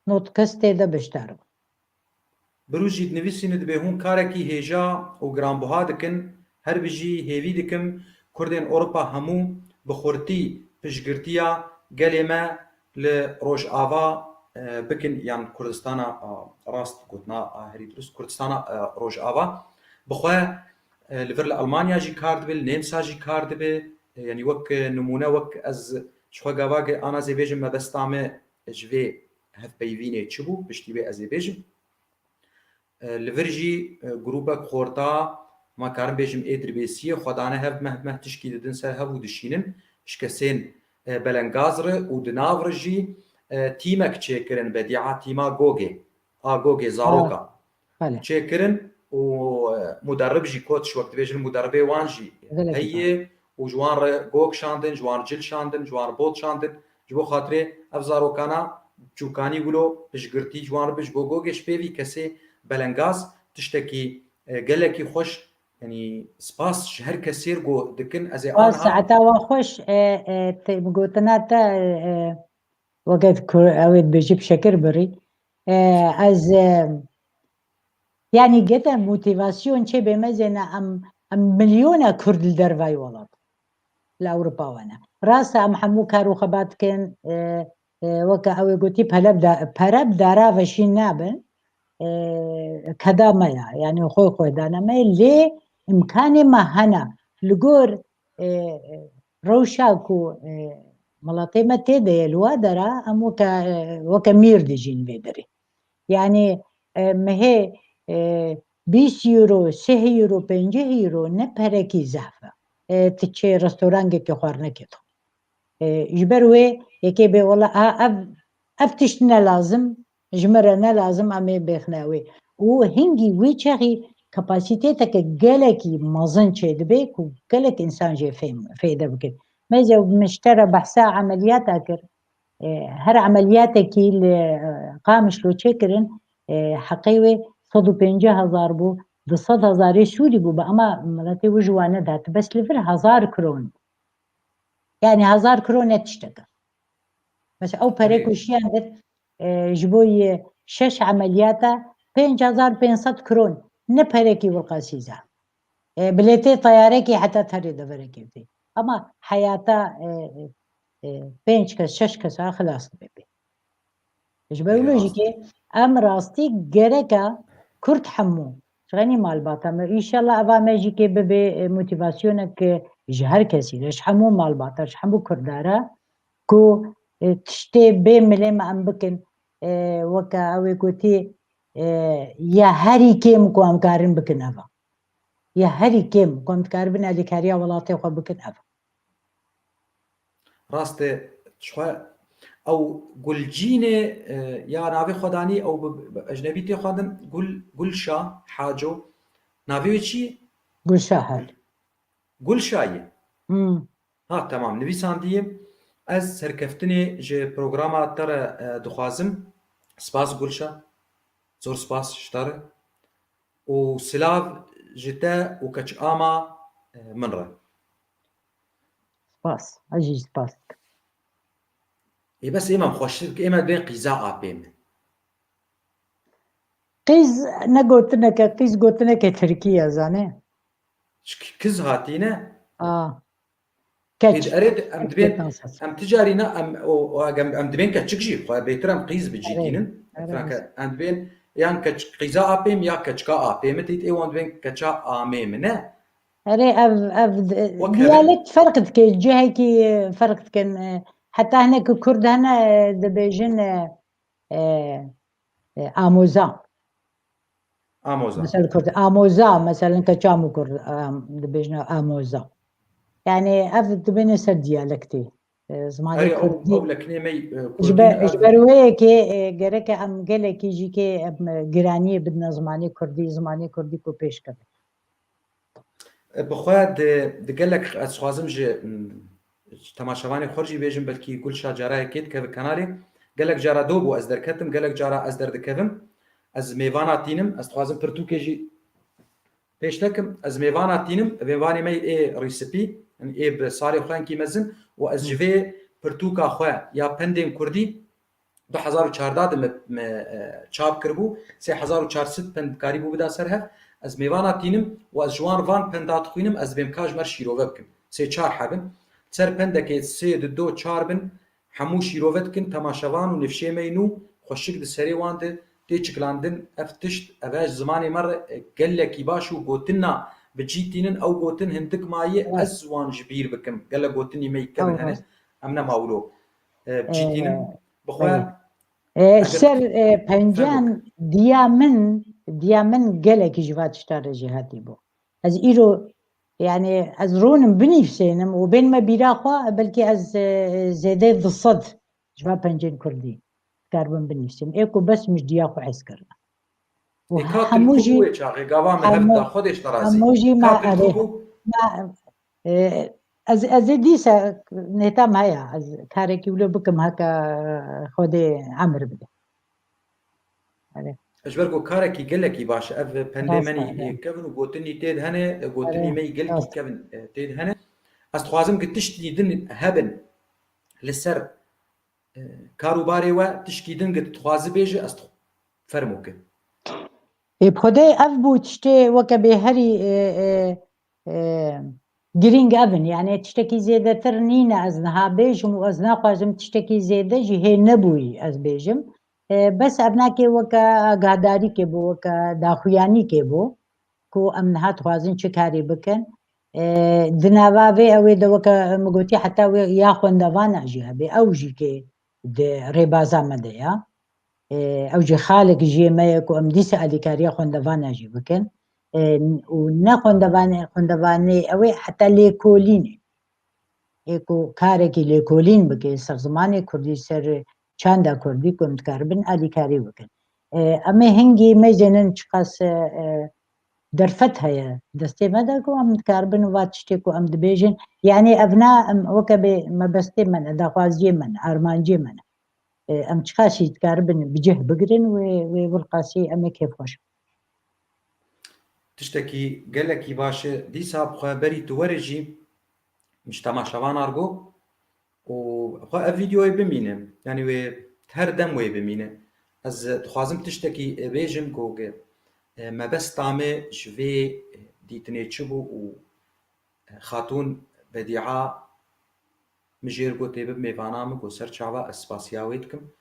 nod kes tê de beşdar bû. Birûz jî dinivîsîne dibê hûn karekî hêja û giranbuha dikin. Her bijî hêvî dikim Kurdên Ewropa hemû bi xurtî piştgirtiya gelê me li Rojava, e, bikin yan Kurdistana, a, rast gotina, a, herî dirust Kurdistana, e, Rojava. Bi xwe, e, li vir li Almanya jî kar dibe, li Nêmsa jî kar dibe. E, yanî wek, e, nimûne wek ez ji xwe gava ge ana zê bêjim mebesta me ji vê hevpeyvînê çi bû, piştî wê ez ê bêjim. E, li vir jî, e, grûpek xorta, ma karim bêjim ê dirbêsiyê, xwe dane hev meh meh tişkî didin ser hev û dişînin, ji kesên, e, belengaz re û di nav re jî, e, tîmek çêkirin, bedîa tîma Gogê, a Gogê, zaroka. Belê. Çêkirin û, e, muderrib jî kot, ji wek dibêjin muderribê wan jî heye û ji wan re gog şandin, ji wan cil şandin, ji wan re bot şandin. Ji bo xatirê ev zarokana çûkanî wilo piştgirtî ji wan re bi, ji bo Gogê ji pê vî kesê belengaz tiştekî, e, gelekî xweş, yanî spas ji her kesê re go dikin. Ez ê Spas, aniha saeta we xweş, e, e, te, gotina te, e, e, weke ku ew ê dibêjî bi şekir birî. E, ez, e, yani gete motivasyon çê bê me zêne em, em milyona Kurd li dervayî welat. Li Ewropa wene. Rast e, em hemû kar û xebat dikin, e, e, weke ew ê gotî pere bi da-, pere bi dara ve şîn nabin, e, keda me ya, yani xwe xwe dane me, lê imkanê me hene. Li gor, e, rewşa ku, e, welatê me tê de ye li wa dera, em weke, e, weke mîr dijîn vê derê. Yani, e, mehê, e, bîst euro, sih euro, pêncî euro ne perekî zehf e. E, tu çê restorangekê xwarnekê dixwe. E, ji ber wê yekê bê wela, a, ev, ev tişt ne lazim, Ji min re ne lazim em ê bêxine wê. Û hingî wî çaxî kapasîteteke gelekî mezin çêdibe ku gelek însan jê fêm, fêde bikin. Mêze min ji te re behsa emeliyata kir. E, her emeliyatekî li, e, Qamişlo çêkirin, e, heqê wê sed û pêncî hezar bû, du sed hezarê Sûrî bû, bi ema miletê wî ji wan nedat. Bes li vir hezar kron bû. Yani hezar kron ne tiştek e. Mesela ew pere Tabii. ku şiyan dir, e, ji bo yê şeş emeliyata pênc hezar pênc sed kron. Ne perekî wilqasîza. E, bilêtê teyarekî heta terê deverekê tê. Ama heyata, e, e, pênc kes, şeş kesa xilas dibe. Ji ber Ê, wilo jî rast. Ke em rastî gereka Kurd hemû. Ji xenî malbata me. Înşallah eva me jî ke bibe, e, motivasyonek, e, ji her kesî re, ji hemû malbata, ji hemû Kurda re ku, e, tiştê bê milê me em bikin, e, weke ew ê gotî, e, ya herî kêm ku em karin bikin eva. Ya herî kêm ku em dikaribin alîkariya welatê xwe bikin eva. Rast e, ji xwe ew Gulcînê, e, ya navê xwe danî, ew bi, bi ecnebî tê xwendin, Gul, Gulşa Haco. Navê wê çi ye? Gulşa Hal. Gulşa ye? Hmm. Ha, temam, nivîsandiyê. Ez serkeftinê ji programa te re, e, dixwazim. Spas Gulşa. Zor spas ji te re. Û silav ji te û keçama, e, min re. Spas. Ez jî spas dikim. Ê bes ê me xweştir bike, ê me bên qîza apê min. Qîz ne gotineke, qîz gotineke tirkî ye, zanê? Çik-, kiz hatîne? A. Keç. Ê, erê, em dibên, Keç nasıl? Em ticarî ne, em, o, o, em, em dibên keçik jî, xwe bêtir em qîz bi cî Erê, tînin. Erê. Franka, em dibên, yan keç-, qîza apê min ya keçika apê min, tît ê wan dibên keça amê min, ne? Erê, ev, ev d-, Wek hevin. Diyalekt ferq dike, cihekî ferq dikin. E, heta hinek Kurd hene, e, dibêjin, e, e, e, amoza. Amoza. Mesela Kurd, amoza, mesela keça min Kurd, am, dibêjin amoza. Yani ev dibêne ser diyalektê. E, zimanê Erê, ew, Kurdî. Ew lekinê me, e, Ji Kurdî ber, ne ji ev ber wê yekê, e, gereke em gelekî jî kê em, e, giraniyê bidine zimanê Kurdî, zimanê Kurdî ku pêş keve. Bi xwe di, di gelek ez dixwazim ji, mm, temaşevanê xwe jî bêjim, belkî Gulşa cara yekê dikeve kanalê. Gelek cara do bû ez derketim, gelek cara ez derdikevim. Ez mêvana tînim, ez dixwazim pirtûkê jî pêş nekim. Ez mêvana tînim, mêvanê me ê rîsipî, ê bi salê xwe enkî mezin û ez ji vê pirtûka xwe ya pendên kurdî du hezar û çardeh de me, me, e, çap kiribû, sê hezar û çar sed pend karîbû bida ser hev. Ez mêvana tînim û ez ji wan van penda dixwînim, ez dibêm ka ji me re şîrove bikim. Sê çar heb in. Ser pendekê sê di do çar bin, hemû şîrove dikin, temaşevan û nifşê me yî nû xweşik di serê wan de tê çikilandin. Ev tişt, ev e ji zimanê me re, e, gelekî baş û gotina bi cî tînin, ew gotin hindik maye, Evet. ez wan ji bîr bikim. Gelek gotinî me yî kevin Evet. hene, em ne mawilo, e, bi cî tînin. E, Bi xwe, belê. E, eger ser, e, Fermo. Pencan diya min, diya min gelekî ji va tişta re jêhatî bû. Ez îro, yani, ez ronim binîvsênim û bên me bîra xwe, belkî ez, e, zêdeyê du sed ji va pencên kurdî dikaribim binîvsînim. Ê ku bes min ji diya xwe hez kirine. Û Ê ka hemû tu jî, wê çaxê gava me hev hemû, da, Xwedê ji te razî. Hemû jî Ka me tu erê. bû. Me, e, ez, ez ê dîsa nêta me heye, ez karekî wilo bikim heke Xwedê emir bide. Erê. Ji ber ku karekî gelekî baş e, ev pendê Rast me nî e, erê. kevin û gotinî tê de hene, gotinî Erê, me yî gelkî rast. kevin, e, tê de hene. Ez dixwazim ki tiştî din hebin li ser, e, kar û barê we, tişkî din ki tu dixwazî bêjî, ez dixw-, fermo ki. Ê, bi Xwedê ev bû tiştê weke bê herî, e, e, e, girîng ev in. Yani tiştekî zêdetir nîne ez niha bêjim û ez naxwazim tiştekî zêde jî hê nebûyî ez bêjim. E, bes ev nakê weke agahdarîkê bû, weke daxuyanîkê bû ku em niha dixwazin çi karî bikin. E, di nava vê ew ê de weke min gotî heta wê ya xwendevana jî hebe. Ew jî kê di rêbaza me de ya. E, ew jî xalek jê me ye ku em dîsa alîkariya xwendevana jî bikin. E, û ne xwendevanê, xwendevanê ew ê heta lêkolînê. Ê ku karekî lêkolîn bike ser zimanê kurdî, ser çanda kurdî ku em dikaribin alîkarî bikin. E, em ê hingî mejênin çiqas, e, e, derfet heye destê me de ku em dikaribin va tiştê ku em dibêjin. Yanî ev na em weke bê mebestê me ne, daxwaziyê me ne, armanciyê me ne. E, em çiqasî dikaribin bi cih bigirin wê, wê wilqasî em ê kêfxweş bin. Tiştekî gelekî baş e. Dîsa bi xwe berî tu were jî ji temaşevan argo û xwe ev vîdeoyê bimîne. Yanî wê her dem wê bimîne. Ez dixwazim tiştekî bêjim ku, e, mebesta me ji vê dîtinê çi bû û, e, Xatûn Bedîa min jê re got ê bibe mêvana min, got ser çava ez spasiya wê dikim.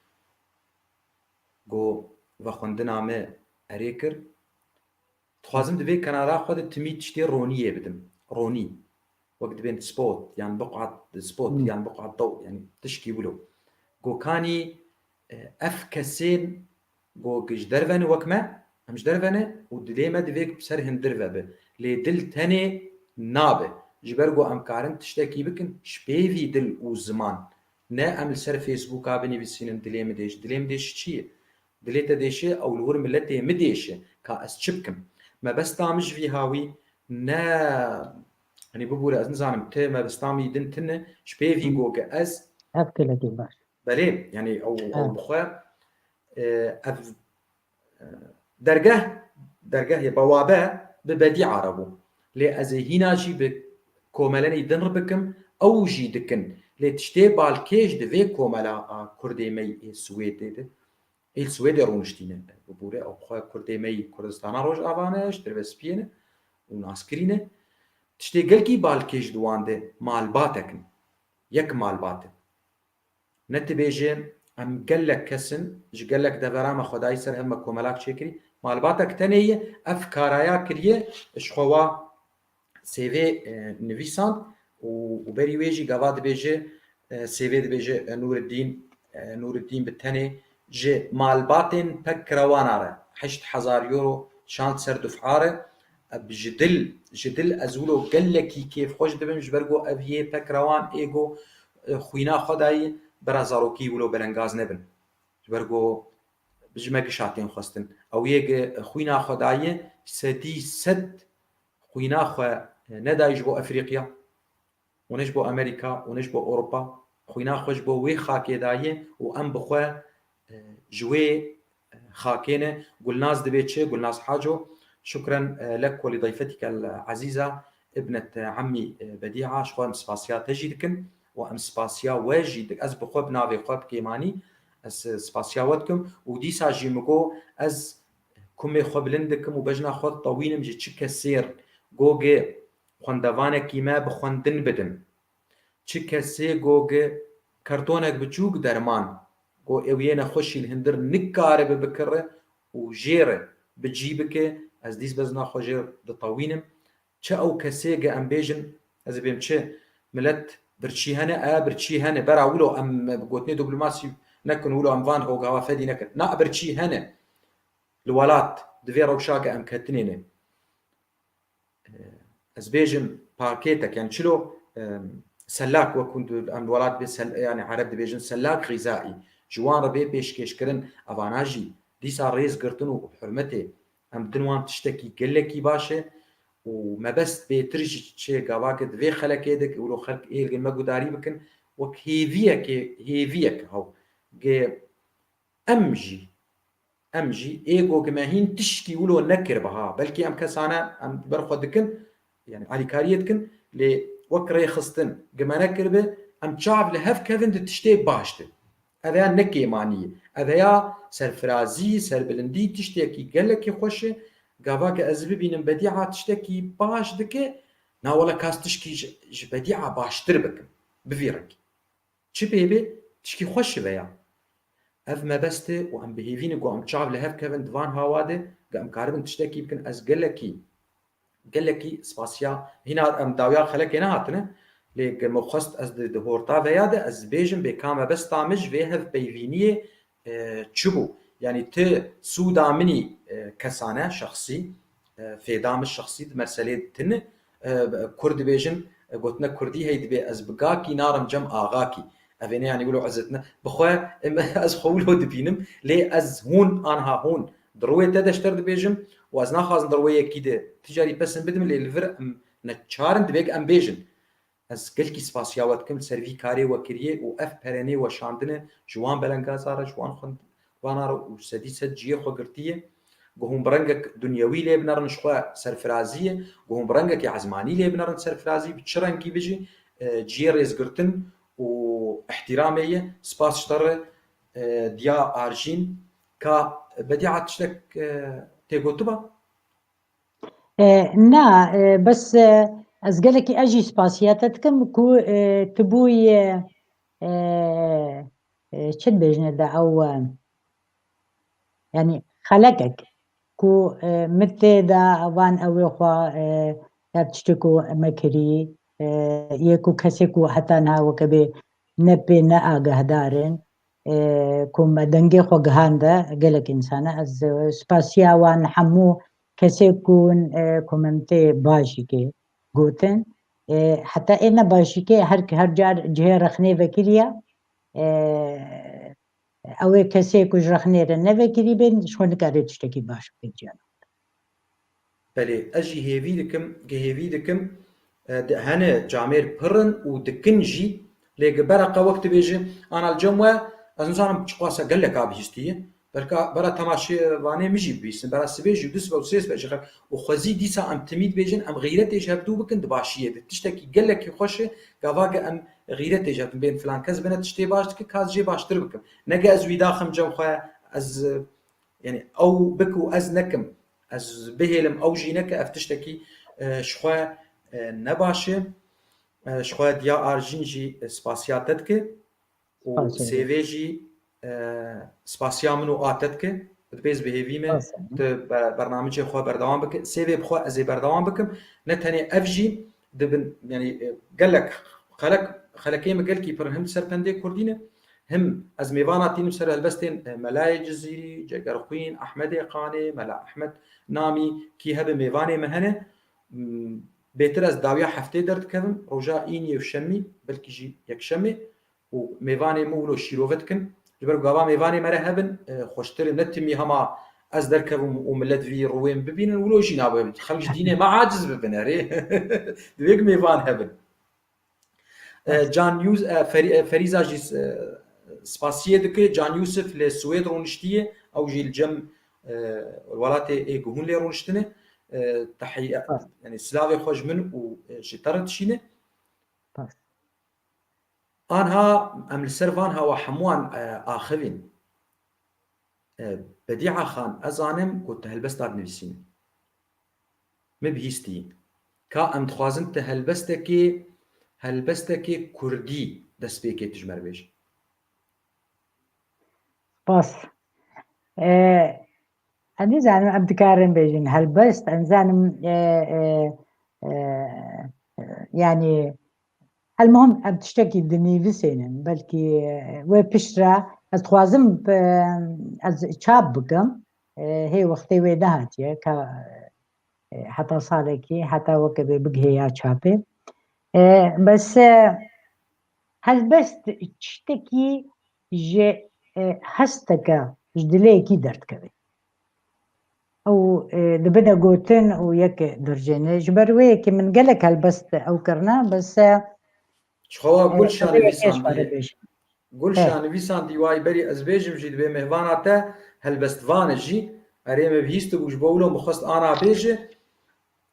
Got vexwendina me erê kir. Dixwazim di vê kenara xwe de timî tiştê roniyê bidim. Ronî. Wek dibên spot, yan buqat spot, Hmm. yan buqat dew, yanî tişkî wilo. Gokanî, e, ev kesên go ji derve ne wek me, em ji derve ne û dilê me divê ser hindir ve bi. Lê dil tenê nabe. Ji ber ku em karin tiştekî bikin, ji pêvî dil û ziman. Ne em li ser Facebooka binivîsînin dilê min dêş. Dilê min dêş çi ye? Dilê te dêşe, ew li wir miletê min dêşe. Ka ez çi bikim? Mebesta min ji vî hawî ne, hani bibûre, ez nizanim, ti mebesta min din tine, ji pê vî Hı. goge ez. Ev gelekî baş. Belê, yani ew, ew Evet. bi xwe, e, ev, e, dergeh, dergehê bewabe bi Bedîa re bû. Lê ez ê hîna jî bi komelenî din re bikim, ew jî dikin. Lê tiştê balkêş di vê komela a Kurdê me yê Swêdê de, ê li Swêdê rûniştîne. Bibûre, ew xwe Kurdê me yî Kurdistana Rojava ne, ji Dervespiyê ne û naskirî ne. Tiştê gelkî balkêş di wan de malbatek in. Yek malbat e. Ne tu bêje, em gelek kes in, ji gelek devera me xwedayî ser hev me komelak çêkirî. Malbatek tenê ye, ev karaya kiriye, ji xwe wa C V, e, nivîsand û, û berî wê jî gava dibêje, e, C V dibêje, e, Nûreddîn, e, Nûreddîn bi tenê ji malbatên pekrewana re heşt hezar euro şand ser duf'a re. E, ji dil, ji dil ez wilo gelekî kêfxweş dibim, ji ber ku ev yê pekrewan ê ku, e, xwîna xwe dayî, bera zarokî wilo belengaz nebin. Ji ber ku ji me giş hatên xwestin. Ew yê ku xwîna xwe dayî, sedî sed xwîna xwe nedayî ji bo Efrîqiya. û ne ji bo Amerîka û ne ji bo Ewropa. Xwîna xwe ji bo wê xakê daye û em bi xwe, e, ji wê, e, xakê ne. Gulnaz dibê çi? Gulnaz Haco, şukren, e, lek welî dayfetîke el-ezîza, ibnet emmî, e, Bedîa, ji xwe em spasiya te jî dikin û em spasiya we jî dik-, ez bi xwe bi navê xwe bi kêmanî, ez, e, spasiya we dikim û dîsa jî min got, ez kumê xwe bilind dikim û bejna xwe ditewînim ji çi kesê re, go ge xwendevanekî me bi xwendin bidin. Çi kesê go ge kartonek biçûk derman, go ew yê nexweşî li hundir nikaribe bikire û jê re bi cî bike, ez dîs bejna xwe jê re ditewînim. Çi ew kesê ge em bêjin, ez ê bêm çi, milet birçî hene, e, birçî hene, bera wilo em bi gotinê diplomasî nekin, wilo em van ho gava fedî nekin. Na birçî hene. Li welat, di vê rewşa ge em ketinê ne. Ez bêjim pakêtek, yani çilo, em, selak, wek hûn di, em welat bê sel-, yani ereb dibêjin selak xîzaî. Ji wan re bê pêşkêşkirin, evana jî dîsa rêz girtin û hurmetê. Em din wan tiştekî gelekî baş e û mebest bêtir jî çê gavake di vê xelekê de, wilo xelk ê li me gudarî bikin, wek hêviyekê, hêviyek hew. Ge Em jî, em jî ê go gi me hîn tişkî wilo nekiribe ha. Belkî em kesane em ber xwe dikin, yani alîkariyê dikin, lê wek rêxistin gi me nekiribe, em çav li hev kevin di tiştê baş de. Ev ya ne kêmanî ye. Ev ya serfirazî, serbilindî, tiştekî gelekî xweş e. Gava ke ez bibînim Bedîa tiştekî baş dike, na wele kas tişkî ji, ji Bedîa baştir bikim. Bi vî rengî. Çi pê bê, tişkî xweş ji veya. Ev mebest e û em bi hêvî ne ku em çav li hev kevin di van hawa de, ge em karibin tiştekî bikin, ez gelekî, gelekî spasiya. Hîna em dawiya xelekê nehatine, lê ge me xwest ez di, di horta veya de ez bêjim bê ka mebesta min ji vê hevpeyvîniyê, e, çi bû? Yanî ti sûda min î, e, kesane, şexsî, e, fêda min şexsî di meselê tini, e, Kurd dibêjin, e, gotine Kurdî hey dibê ez bi gakî narim cem axakî. Ev ê ne, yanî wilo ezet ne. Bi xwe em, ez xwe wilo dibînim, lê ez hûn, anha hûn di rûyê te de ji te re dibêjim û ez naxwazim di rûyê yekî de ti carî pesin bidim, lê li vir em neçar in, divê em bêjin. Ez gelkî spasiya we dikim li ser vî karê we kiriye û ev perenê we şandine ji wan belengaza re, ji wan xwend-, vana re û sedî sed cihê xwe girtiye. Ku hûn bi rengek dunyewî lê binerin ji xwe serfirazî ye, ku hûn bi rengekî ezmanî lê binerin serfirazî, bi çi rengî bijî, e, cihê rêzgirtin û îhtîramê ye. Spas ji te re, e, Diya Arjîn. Ka Bedîa tiştek, e, tê gotiba? E, na, e, bes, e, ez gelekî ez jî spasiya te dikim ku, e, tu bûyî, e, e, çi dibêjine de ew, e, yanî xelekek ku, e, min tê de van ew ê xwe, e, ya tiştê ku me kirî, e, yê ku kesê ku heta niha weke bê ne pê ne agehdar in, e, ku me dengê xwe gihande gelek însana. Ez, e, spasiya wan hemû kesê ku, e, komentê baş jî kê gotin. E, heta ê ne baş jî kê her, her car cihê rexnê vekiriya. E, ew ê kesê ku ji rexnê re nevekirî bên, ji xwe nikare tiştekî baş bike ciyanan. Belê, ez jî hêvî dikim, gi hêvî dikim, e, di, hene camêr pir in û dikin jî, lê gi bereqa wek dibêje, ana li cem we, ez nizanim çiqasa geleka bihîstiye, belka bera temaşevanê min jî bibîstin, bera sibê jî û du sibe û sê sibe jî xelk û xwezî dîsa em timî dibêjin, em xîretê ji hevdû bikin di başiyê de. Tiştekî gelekî xweş e, gava ge em xîretê ji hevdû bên filan kes bine tiştê baş dike, ka ez jê baştir bikim. Ne ge ez wî daxim cem xwe, ez, e, yanî ew bik û ez nekim, ez bihêlim ew jî neke, ev tiştekî, e, ji xwe, e, ne baş e. E, ji xwe Diya Arjîn jî, e, spasiya te dike û Spas, sêvê jî, e, spasiya min û a te dike. Dibêz bi hêvî me Spas. Tu be-, bernamicê xwe berdewam bike. Sêvê bi xwe ez ê berdewam bikim. Ne tenê ev jî dibin, yanî, e, gelek xelek, xelekê me gelkî pir him ser pendê kurdî ne. Him ez mêvana tînim ser helbestên, e, Melayê Cizîrî, Cegerxwîn, Ehmedê Qanê, Mela Ehmed Namî kî hebe mêvanê me hene. M, bêtir ez dawiya heftê derdikevim, roja îniyê û şemî, belkî jî yekşemê û mêvanê min wilo şîrove dikin. Ji ber ku gava mêvanê me re hebin, e, xweştir e, ne timî hema ez derkevim û millet vî rûyê min bibînin, wilo jî nabe. Xelk ji dînê me aciz bibin, erê. Divê ku mêvan hebin. E, Can Yus-, e, Ferî-, e, Ferîza jî, e, spasiyê dike. Can Yusuf li Swêd rûniştiye. Ew jî li cem, e, welatê ê ku hûn lê rûniştine. E, tehiye-, Spas. Yanî silavê xwe ji min û, e, ji te re dişîne. Spas. Anha em li ser van hawa hemûan, e, axivîn. E, Bedîa Xan, ez zanim ku tu helbesta dinivîsînî. Min bihîstî. Ka em dixwazin tu helbestekê, helbestekê kurdî destpêkê tu ji me re bêje. Spas. E, ez nizanim em dikarin bêjin helbest, ez nizanim, e, e, e, e, yanî, elmuhim em tiştekî dinivîsênin, belkî, e, wê pişt re ez dixwazim, e, ez çap bikim, e, hê wextê wê nehatiye, ka, e, heta salekî, heta weke bê bigihê ya çapê. E, bes, e, helbest tiştekî ji, e, hesteke, ji dilê yekî derdikeve. Ew, e, dibine gotin û yek dirjêne. Ji ber wê yekê min gelek helbest ew kirine, bes, e, Ji xwe wa e, Gulşanê ew yekê ji xwe re bêjim. Gulşan, e, nivîsandî wayî berî ez bêjim jî, dibê mêvana te helbestvan e jî. Erê, me bihîstibû, ji bo wilo min xwest ana bêje.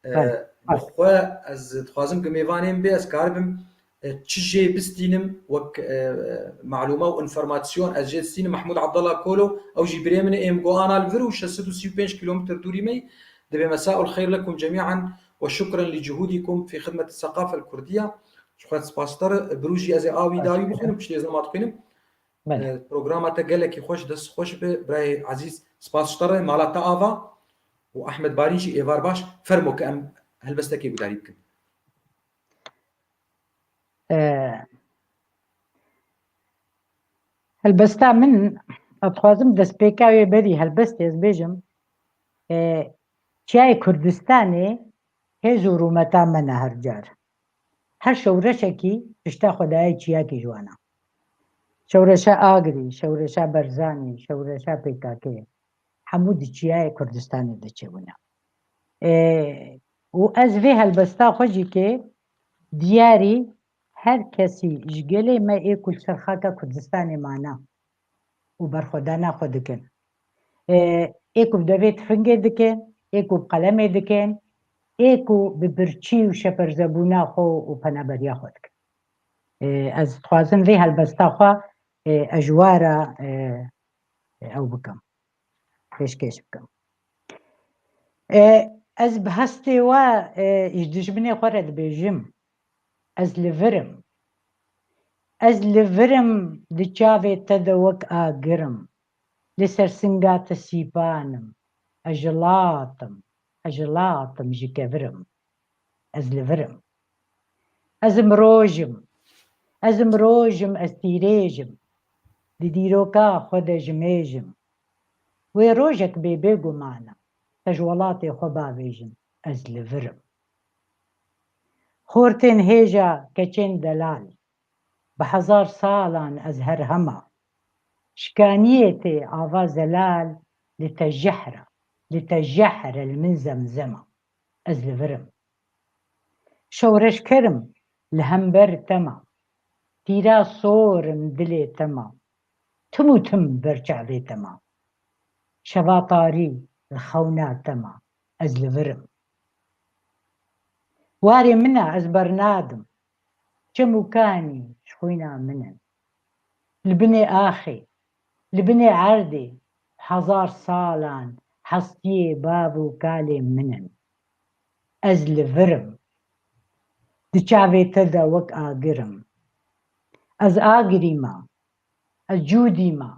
E, Belê. bi xwe ez dixwazim ku mêvanê min bê, ez karibim, e, çi jê bistînim wek, e, malûma û înformasyon ez jê distînim. Mehmûd Abdallah Kolo, ew jî birê min e, êm go ana li vir û şeş sed û sî û pênc kîlometr dûrî me yî. Dibê مساء الخير لكم جميعا وشكرا لجهودكم في خدمة الثقافة الكردية. Ji xwe spas te re, bi rû jî ez ê awî dawî bixwînim, piştî ez nema dixwînim. Belê. E, programa te gelekî xweş, dest xweş be, birayê ezîz, spas ji te re, mala te ava û Ahmed Barîn jî êvar baş, fermo ke em helbestekê gudarî bikin. E, helbesta min, ez dixwazim destpêka wê berî helbestê ez bêjim, e, Çiyayê Kurdistanê hêz û rûmeta me ne her car. Her şewreşekî pişta xwe daye çiyakî ji wan e. Şewreşa Agirî, şewreşa Berzanî, şewreşa P K K, hemû di çiyayê Kurdistanê de çêbûne. Ê, û ez vê helbesta xwe jî ke diyarî her kesî ji gelê me ê ku li ser xaka Kurdistanê mane û berxwedana xwe dikin. Ê, ê ku bi devê tifingê dikin, ê ku bi qelemê dikin, ê ku bi birçî û şeperzebûna xwe û penaberiya xwe dikin. Ê, ez dixwazim vê helbesta xwe, ê, ez ji we re, ê, ew bikim, pêşkêş bikim. Ê, ez bi hestê we, ê, ji dijminê xwe re dibêjim, ez li vir im. Ez li vir im, di çavê te de wek agir im. Li ser singa te sîpan im. Ez jilat im. Ez jilat im, ji kevir im. Ez li vir im. Ez im roj im. Ez im roj im, ez tîrêj im. Di dîroka xwe de jimêj im. Wê rojek bê bêguman e, te ji welatê xwe bavêjin, ez li vir im. Xortên hêja keçên delal, bi hezar salan ez her hema. Şikaniyê tê ava zelal, li te jehr e, li te jehr e, li min zemzem e. Ez li vir im. Şewreşker im, li hember te ma. Tîra sor im, dilê te ma. Tim û tim ber çavê te ma. Şeva tarî li xewna te ma. Ez li vir im. Warê min e, ez bernadim. Çem û kanî ji xwîna min in. Li binê axê, li binê erdê hezar salan hestiyê bav û kalê min in. Ez li vir im. Di çavê te de wek agir im. Ez agirî me. Ez cûdî me.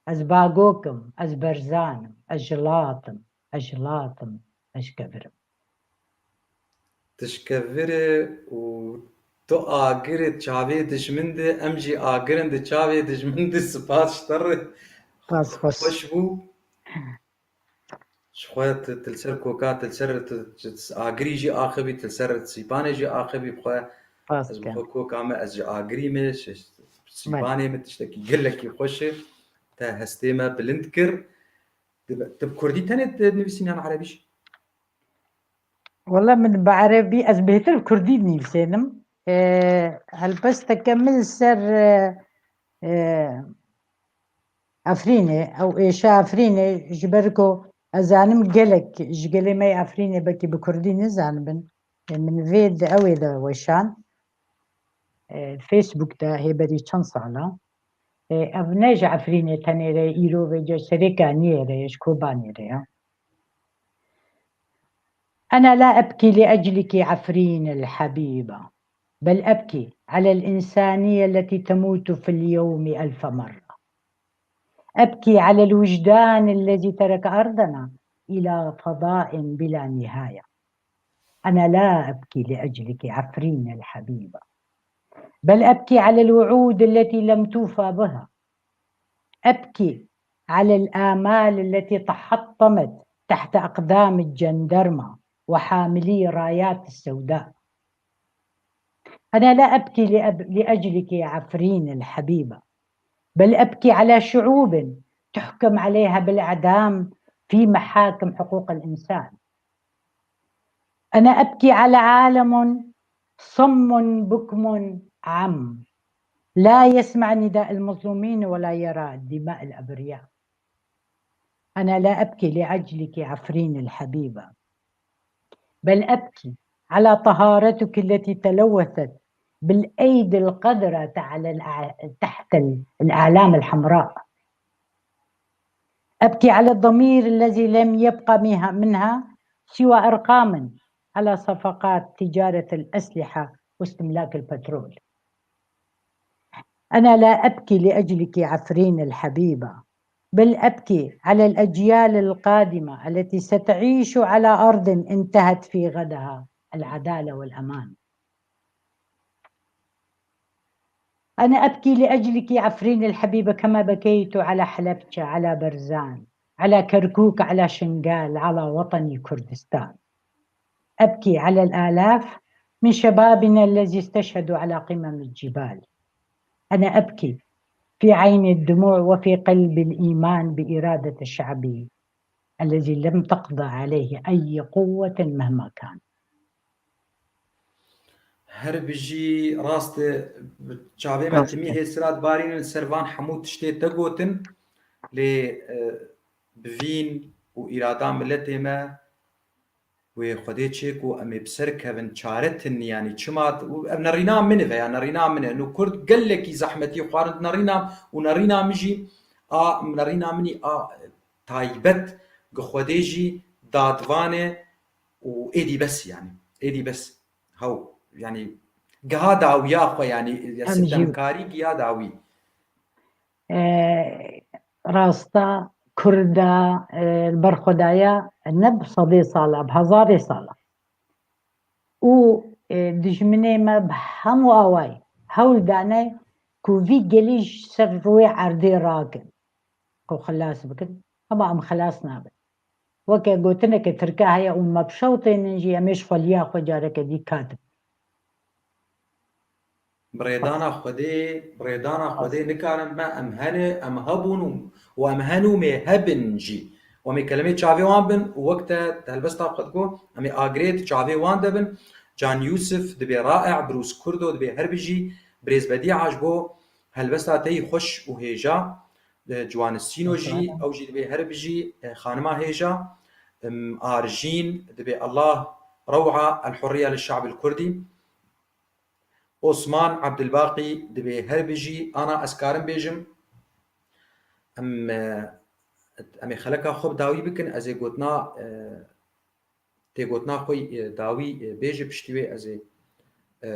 Ez bagok im. Ez berzan im. Ez jilat im. Ez jilat im. Ez ji kevir im. Tu ji kevir î û tu agir î di çavê dijmin de, em jî agir in di çavê dijmin de. Spas ji te re. Spas, spas. Xweş bû. Ji xwe tu, tu li ser koka, tu li ser, tu, tu agirî jî axivî, tu li ser sîpanê jî axivî. Bi xwe Spas ez bi dikim. Xwe koka me, ez ji agirî me, ji sîpanê me tiştekî gelekî xweş e. Te hestê me bilind kir. Tu bi, tu bi kurdî tenê dinivîsîn yan erebî jî? Wela min bi erebî, ez bêhtir bi kurdî dinivîsênim. Ee, helbesteke min li ser, e, e, Efrînê, ew êşa Efrînê, ji ber ku ez zanim gelek ji gelê me yê Efrînê belkî bi kurdî nizanibin. E, min vê di ewê de weşan. E, Facebook de hê berî çend sala. E, ev ne ji Efrînê tenê re, îro vêca ji Serêkaniyê re ye, ji Kobanê re ye. أنا لا أبكي لأجلك عفرين الحبيبة، بل أبكي على الإنسانية التي تموت في اليوم ألف مرة. أبكي على الوجدان الذي ترك أرضنا إلى فضاء بلا نهاية. أنا لا أبكي لأجلك عفرين الحبيبة، بل أبكي على الوعود التي لم توفى بها. أبكي على الآمال التي تحطمت تحت أقدام الجندرمة وحاملي رايات السوداء. أنا لا أبكي لأب-، لأجلك يا عفرين الحبيبة، بل أبكي على شعوب تحكم عليها بالإعدام في محاكم حقوق الإنسان. أنا أبكي على عالم صم بكم عم، لا يسمع نداء المظلومين ولا يرى دماء الأبرياء. أنا لا أبكي لأجلك عفرين الحبيبة، بل أبكي على طهارتك التي تلوثت بالأيدي القذرة على الأع-، تحت ال-، الأعلام الحمراء. أبكي على الضمير الذي لم يبق مها-، منها سوى أرقام على صفقات تجارة الأسلحة واستملاك البترول. أنا لا أبكي لأجلك عفرين الحبيبة، بل أبكي على الأجيال القادمة التي ستعيش على أرض انتهت في غدها العدالة والأمان. أنا أبكي لأجلك عفرين الحبيبة كما بكيت على حلبشة، على برزان، على كركوك، على شنغال، على وطني كردستان. أبكي على الآلاف من شبابنا الذي استشهدوا على قمم الجبال. أنا أبكي في عين الدموع وفي قلب الإيمان بإرادة الشعب الذي لم تقضى عليه أي قوة مهما كان. Her bijî, rast e, çavê me timî hêsira dibarînin ser van hemû tiştê te gotin, lê, e, bi vîn û îrada miletê me wê Xwedê çê ku em ê bi ser kevin, çare tini, yanî çima t-, û ev nerîna min e veya nerîna min e. Nû Kurd gelekî zehmetî xwarin, nerîna û nerîna min jî a, nerîna min î a taybet gi Xwedê jî dadvan e û êdî bes, yanî êdî bes. Hew, yanî giha dawiya xwe, yanî ya Em jî sitemkarî giha dawî. E, rasta, Kurda, e, li ber xwe daye ne bi sedê sala, bi hezarê sala. Û, e, dijminê me bi hemû awayî hewl dane ku vî gelî ji ser rûyê erdê rakin, ku xilas bikin. Hema em xilas nabin. Weke gotineke tirke heye û me bi şew tênin jî, em ê ji xweliya xwe careke dî katin. Bi rêdana Xwedê, bi rêdana Xwedê nikarin me, em hene, em hebûn û, û em hen û mê hebin jî. Û em ê kelemê çavê wan bin û wek te, te helbesta xwe digot, em ê agirê di çavê wan de bin. Can Yûsif dibê rae, Birûs Kurdo dibê her bijî, birêz Bedîa ji bo helbesta te yî xweş û hêja. E, Ciwanisîno jî, ew jî dibê her bijî, e, xanima hêja. Em, Arjîn dibê Allah rewa, el hurriye li şa'bil kurdî. Osman Abdulbaqî dibê her bijî, ana ez karim bêjim. Em, e, em ê xeleka xwe bi dawî bikin, ez ê gotina, e, têgotina xwe, e, dawî, e, bêje, piştî wê ez ê, e,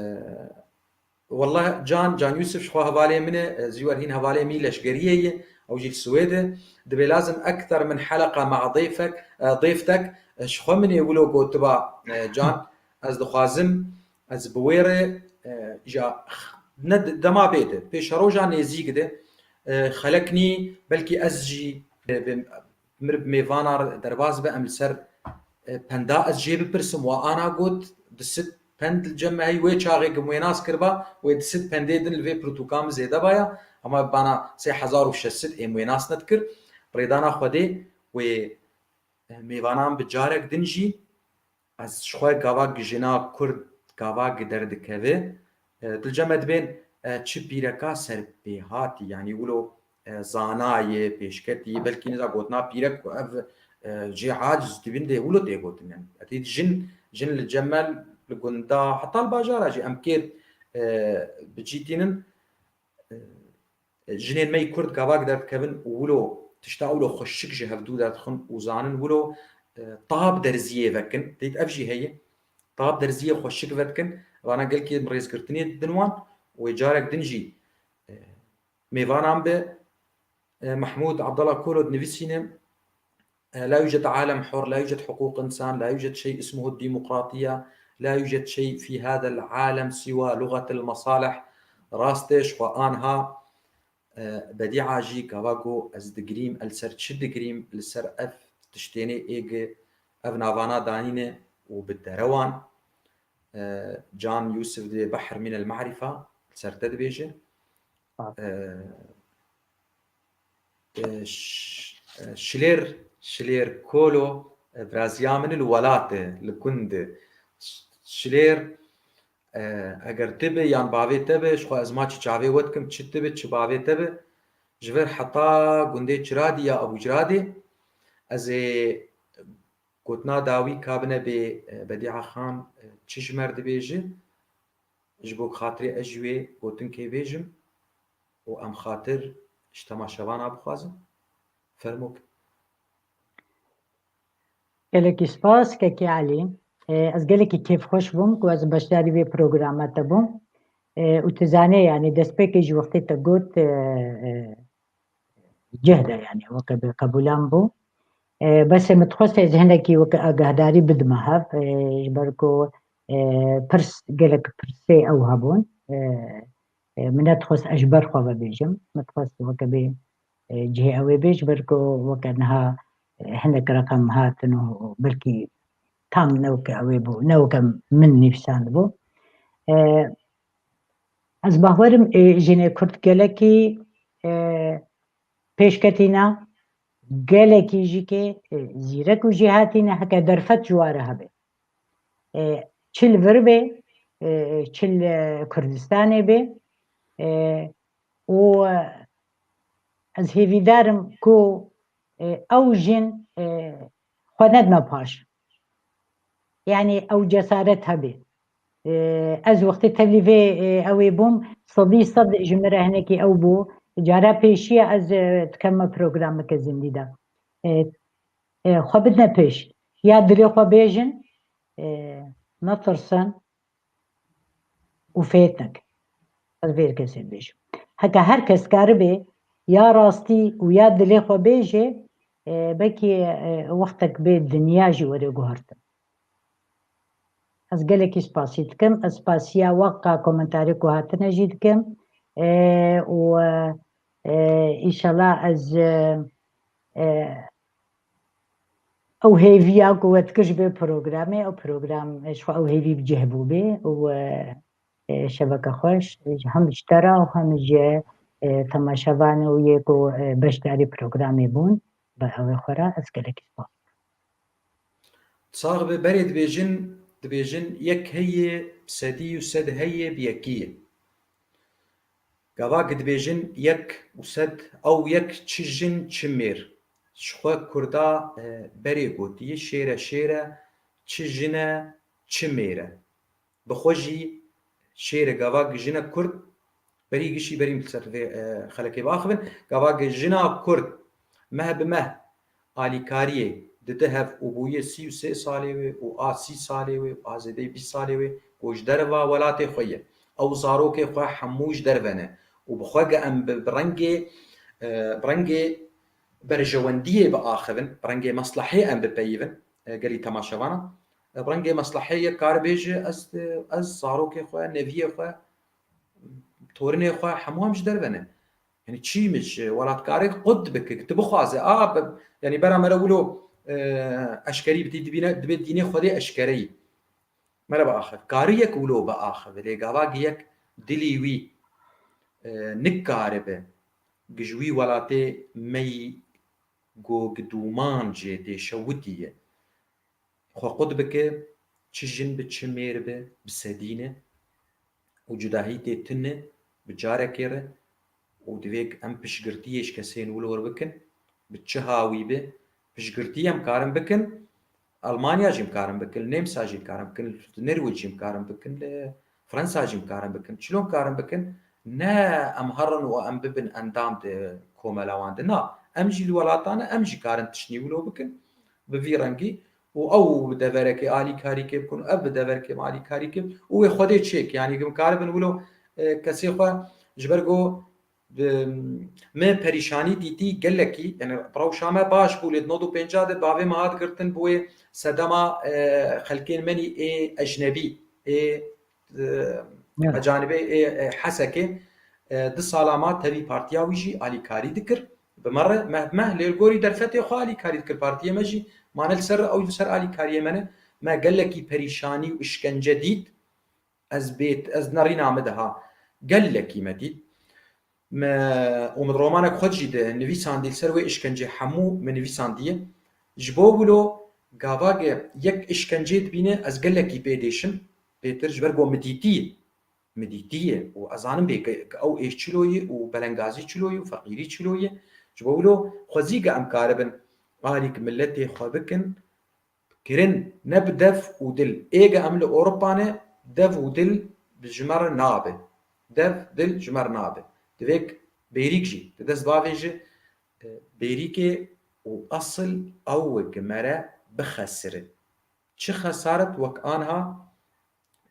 Wallah Can, Can Yusuf ji xwe hevalê min e, e, Zîwer hîn hevalê min leşgeriyê ye, ew jî li Swêd e. Dibê lazim ekter min heleqa ma'a dêfek, e, dêftek, e, ji xwe min ê wilo gotiba, e, Can, ez dixwazim, ez bi wê re, e, ja, ne d-, dema bê de, pêşeroja nêzîk de, e, xelek nî, belkî ez jî, e, bi, mir bi mêvana derbas be, em li ser, e, penda ez jê bipirsim, wa ana got, di sid pend li cem me heyî, wê çaxê ku em wê nas kiriba, wê di sid pendê din li vê pirtûka min zêde baya, hema bana sê hezar û şeş sed êm wê nas nedikir. Rêdana Xwedê wê, e, mêvanan bi carek din jî, ez ji xwe gava gi jina Kurd, gava gi derdikeve, e, dilce me dibên, e, çi pîreka serpêhatî, yanî wilo, e, zanayê, pêşketî, belkî niza gotina pîrek ku ev, e, jê aciz dibin dê wilo tê gotin, yanî. Etî jin, jin li cem me li gunda, heta li bajara jî em kêr, e, bi cî tînin, e, jinên me yî Kurd gavak derdikevin û wilo tişta wilo xweşik ji hevdû derdixin û zanin wilo, e, tab derziyê vekin. Dît ev jî heye. Tab derziyê xweşik vedikin. Vana gelkî rêzgirtinê didin wan û wê carek din jî, e, mêvanan bi, e, Mehmûd Abdallah Kolo dinivîsîne. لا يوجد عالم حر، لا يوجد حقوق إنسان، لا يوجد شيء اسمه الديمقراطية، لا يوجد شيء في هذا العالم سوى لغة المصالح. Rast e, ji xwe anha, e, Bedîa jî gava got, ez digirîm, li ser çi digirîm, li ser ev tiştênê ê gi ev navana danîne û bi derewan, e, Can Yusuf dibê behr min el ma'rifa, li ser te dibêje. E, e, ş-, e, Şilêr, Şilêr Kolo, e, biraziya min li welat e, li gund e. Ş-, Şilêr, e, eger tu bi yan bavê te bi, ji xwe ez ma çi çavê we dikim, çi tu bi, çi bavê te bi, ji vir heta gundê Çiradî ya Ebû Ciradê, ez ê gotina dawî ka bine bê, e, Bedîa Xan, e, çi ji me re dibêje, ji bo xatirê ez jî wê gotinkê bêjim û em xatir ji temaşevana bixwazin. Fermo. Gelekî spas, Kekê Elî. E, ez gelekî kêfxweş bûm ku ez beşdarî vê programa te bûm. E, û tu zanê, yanî destpêkê ji wextê te got, e, e, cih de, yanî weke bi qebûlan bû. E, bes ê min dixwest ez hinekî weke agahdarî bidime hev, e, ji ber ku, e, pirs, gelek pirsê ew hebûn. E, e, min nedixwest ez ji ber xwe ve bêjim. Min dixwest weke bê, e, cihê ew ê bê, ji ber ku weke niha, e, hinek reqem hatin û belkî tam ne weke ew ê bû, ne weke min nivîsandibû. E, Ez bawerim, e, jinê Kurd gelekî, e, pêşketîna gelekî jî kê, e, zîrek û jêhatî ne heke derfet ji ware hebe. E, çi li vir bê, e, çi li Kurdistanê bê, e, û, e, ez hêvîdar im ku, e, ew jin, e, xwe nedime paş. Yanî ew cesaret hebe. E, ez wextê tevlî vê, e, ew ê bûm, sedî sed ji min re hinekî ew bû. Cara pêşiya ez, e, dikeme programeke zindî de. E, e, xwe bidine pêş. Ya dilê xwe bêjin, e, netirsin û fêt nekin. Ez vê kesê dibêjim. Heke her kes karibe ya rastî û ya dilê xwe bêje, e, belkî, e, wextek bê dinya jî were guhertin. Ez gelekî spasî dikim. Ez spasiya we ka komentarê ku hatine jî dikim. E, û, e, e, înşallah ez, e, e, ew hêviya ku we dikir ji vê programê, ew program, e, ji xwe ew hêvî bi cih bûbê û, e, e, şeveke xweş, hem ji te re û hem ji, e, temaşevanê û yê ku, e, beşdarî programê bûn, bi ew ê xwe re ez gelekî spas. Sax be, berê dibêjin, dibêjin yek heye bi sedî û sed heye bi yekî ye. Gava ku dibêjin yek û sed, ew yek çi jin çi mêr. Ji xwe Kurda, e, berê gotiye, şêre şêre, çi jin e çi mêr e. Bi xwe jî şêre gava ku jine Kurd, berî gişî berî min li ser vê, e, xelekê biaxivin, gava ku jina Kurd meh bi meh alîkariyê dide hev û bûye sî û sê salê wê û a sî salê wê û a zêdeyê bîst salê wê ku ji derva welatê xwe ye. Ew zarokê xwe hemû ji derve ne û bi xwe ge em bi, bi rengê, e, bi rengê berjewendiyê biaxivin, bi rengê meslehê em bipeyivin, e, gelî temaşevana. E, bi rengê meslehê yek karibêje ez, e, ez zarokê xwe, neviyê xwe, torinê xwe hemû em ji derve ne. Yanî çî min ji welatkarê qut bike, tu bixwaze, a, be, yanî bera me re wilo, e, eşkerî bitî dibîne, dibê dînê Xwedê eşkereyî. Me re biaxiv. Kari yek wilo biaxive, lê gava gi yek dilî wî, e, nikaribe, gi ji wî welatê me yî go gi dûman jê tê şewitî ye. Xwe qut bike, çi jin bi, çi mêr bi, bi sedî ne û cudahî tê tune bi carekê re û divê em piştgirtiyê ji kesên wilo re bikin, bi çi hawî be, piştgirtî em karin bikin, Almanya jî em karin bikin, li Nêmsa jî em karin bikin, li Nirwêc jî em karin bikin, li Fransa jî em karin bikin. Çilo em karin bikin? Ne em herin û em bibin endam di komela wan de. Na, em jî li welatan e, em jî karin tiştnî wilo bikin. Bi vî rengî û ew bi deverekê alîkarîkê bikin, ev bi deverekê alîkarîkê bikin û wê Xwedê çêk. Yanî em karibin wilo, e, kesê xwe ji ber ku, e, me perîşanî dîtî gelekî, yani rewşa me baş bû, lê di nod û pênca de bavê me hat girtin bi wê sedema, e, xelkên me nî ê ecnebî, ê, e, Evet. ecanibê, ê, e, Hesekê, e, du sala ma tevî partiya wî jî alîkarî dikir. Bi me re, meh bi meh, lê li gorî derfetê xwe alîkarî dikir. Partiyê me jî mane li ser, ew li ser alîkariyê me ne. Me gelekî perîşanî û işkence dît. Ez bêt, ez nerîna min de ha. Gelekî me dît. Me, û min romanek xwe jî de nivîsandî, li ser wê işkencê hemû min nivîsandiye. Ji bo wilo gava ge yek işkencê dibîne, ez gelekî pê dêşim, pêtir ji ber ku min dîtiye. Min dîtiye û ez zanim bê ke, ke ew êş çilo ye û belengazî çilo ye û feqîrî çilo ye. Ji bo wilo xwezî ge em karibin alîk miletê xwe bikin, kirin, ne bi dev û dil. Ê ge em li Ewropa ne, dev û dil bi ji me re nabe. Dev, dil ji me re nabe. Divêk bêrîk jî, di dest bavêje, e, bêrîkê û esil ew e ke me re bixesire. Çi xesaret wek anha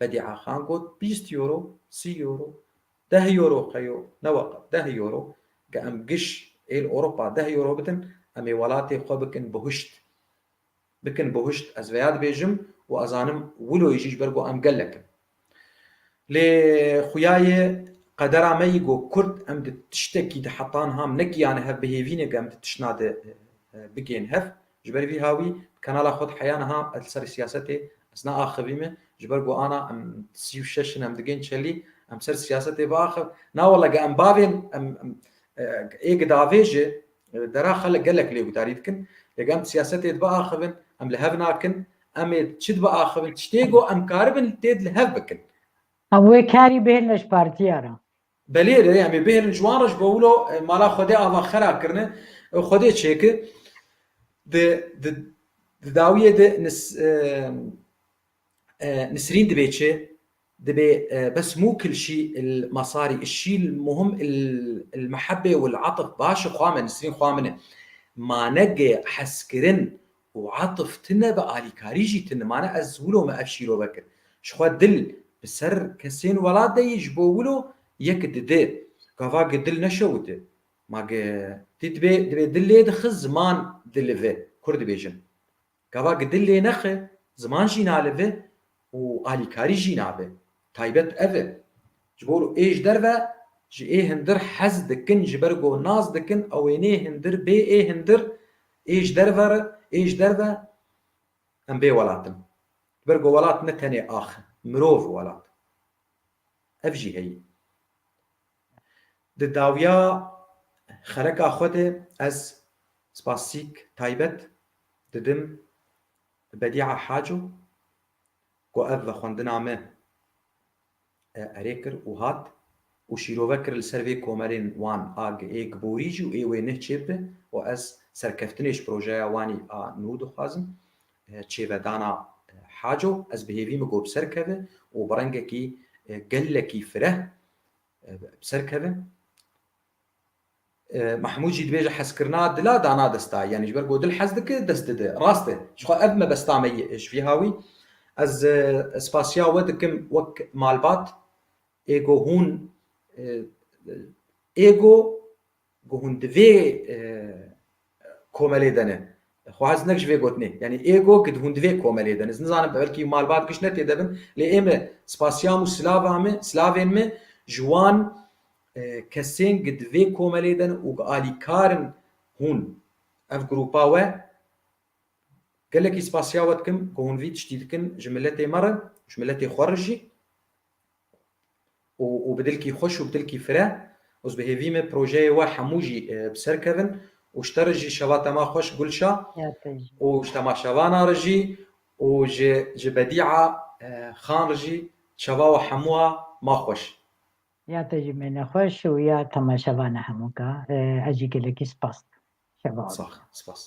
Bedîa Xan got, bîst euro, sî euro, deh euro xeyo, ne weqet, deh euro, ke em giş ê li Ewropa deh euro bidin, em ê welatê xwe bikin bihuşt. Bikin bihuşt, ez veya dibêjim û ez zanim wilo jî ji ber ku em gelek in. Lê xuya ye qedera me yî ku Kurd em di tiştekî di heta niha em negiyane hev bi hêvî ne ku em di tiştna de, e, e, bigihên hev. Ji ber vî hawî kanala xwe di heya niha ez li ser siyasetê ez naaxivîme. Ji ber ku ana em sî û şeş in em digihên çelî, em ser siyasetê biaxiv. Na wele ge em bavên, em, em, e, ê gidavê jî, e, dera xelk gelek lê gudarî dikin. Lê em siyasetê dibiaxivin, em li hev nakin, em ê çi dibiaxivin, tiştê ku em karibin tê li hev bikin. Em wê karî bihêlin ji partiya re. Belê, belê, em ê bihêlin ji wan re ji bo wilo, e, mala Xwedê ava xera kirine, e, Xwedê çêki. Di, di, di dawiyê de nis-, e, e, Nisrîn dibê çi? Dibê, e, bes mû kil şî il masarî, şî il muhim il, il mehebbê û il atif baş xwa me, Nisrîn xwa min e. Ma ne ge hezkirin û atif tine be alîkarî jî tine. Ma ne ez wilo me ev şîrove kir. Ji xwe dil bi ser kesên welat de yî ji bo wilo yek didi. Gava ge dil neşewite. Ma ge tî dibê, dibê dil lê dixe ziman dilive. Kur dibêjin. Gava gi dil lê nexe, ziman jî nalive û alîkarî jî nabe. Taybet ev e. Ji bo ê ji derve ji ê hindir hez dikin, ji ber ku nas dikin, ew ê nê hindir bê ê hindir, ê ji derve re, ê ji derve em bê welat in. Ji ber ku welat ne tenê ax e, mirov welat. Ev jî heyî. Di dawiya xeleka xwe de ez spasîk taybet didim Bedîa Haco, ku ev vexwendina me, e, erê kir û hat û şîrove kir li ser vê komelên wan a gi-, ê giborî jî û ê wê neh çêbibe û ez serkeftinê ji projeya wanî a nû dixwazim, e, çêvedana, e, Haco, ez bi hêvî me ku bi ser keve û bi rengekî, e, gelekî fireh, e, bi ser keve. E, Mehmûd jî dibêje hezkirina dila dana desta. Yanî ji ber ku dil hez dike, dest dide. Rast e. Ji xwe ev mebesta me ye ji vî hawî. Ez, e, spasiya we dikim wek malbat. Ê ku hûn, e, ê ku, ku hûn di vê, e, komelê de ne. Xwe ez nek ji vê gotinê. Yanî ê ku ki hûn di vê komelê de ne. Ez nizanim belkî malbat giş ne tê de bin. Lê ê me spasiya me û silava me, silavên me ji wan, e, kesên ki di vê komelê de ne û ki alîkar in hûn. Ev grupa we gelekî spasiya we dikim ku hûn vî tiştî dikin ji miletê me re, ji miletê xwe re jî. û, û bi dilkî xweş û bi dilkî fireh. Ez bi hêvî me projeyê we hemû jî, e, bi ser kevin û ji te re jî şeva te ma xweş Gulşa. Ya te jî. Û ji temaşevana re jî û ji, ji Bedîa, e, Xan re jî şeva we hemûa ma xweş. Ya te jî me nexweş û ya temaşevana hemûka, e, ez jî gelekî spas. Şeva we. Sax, spas.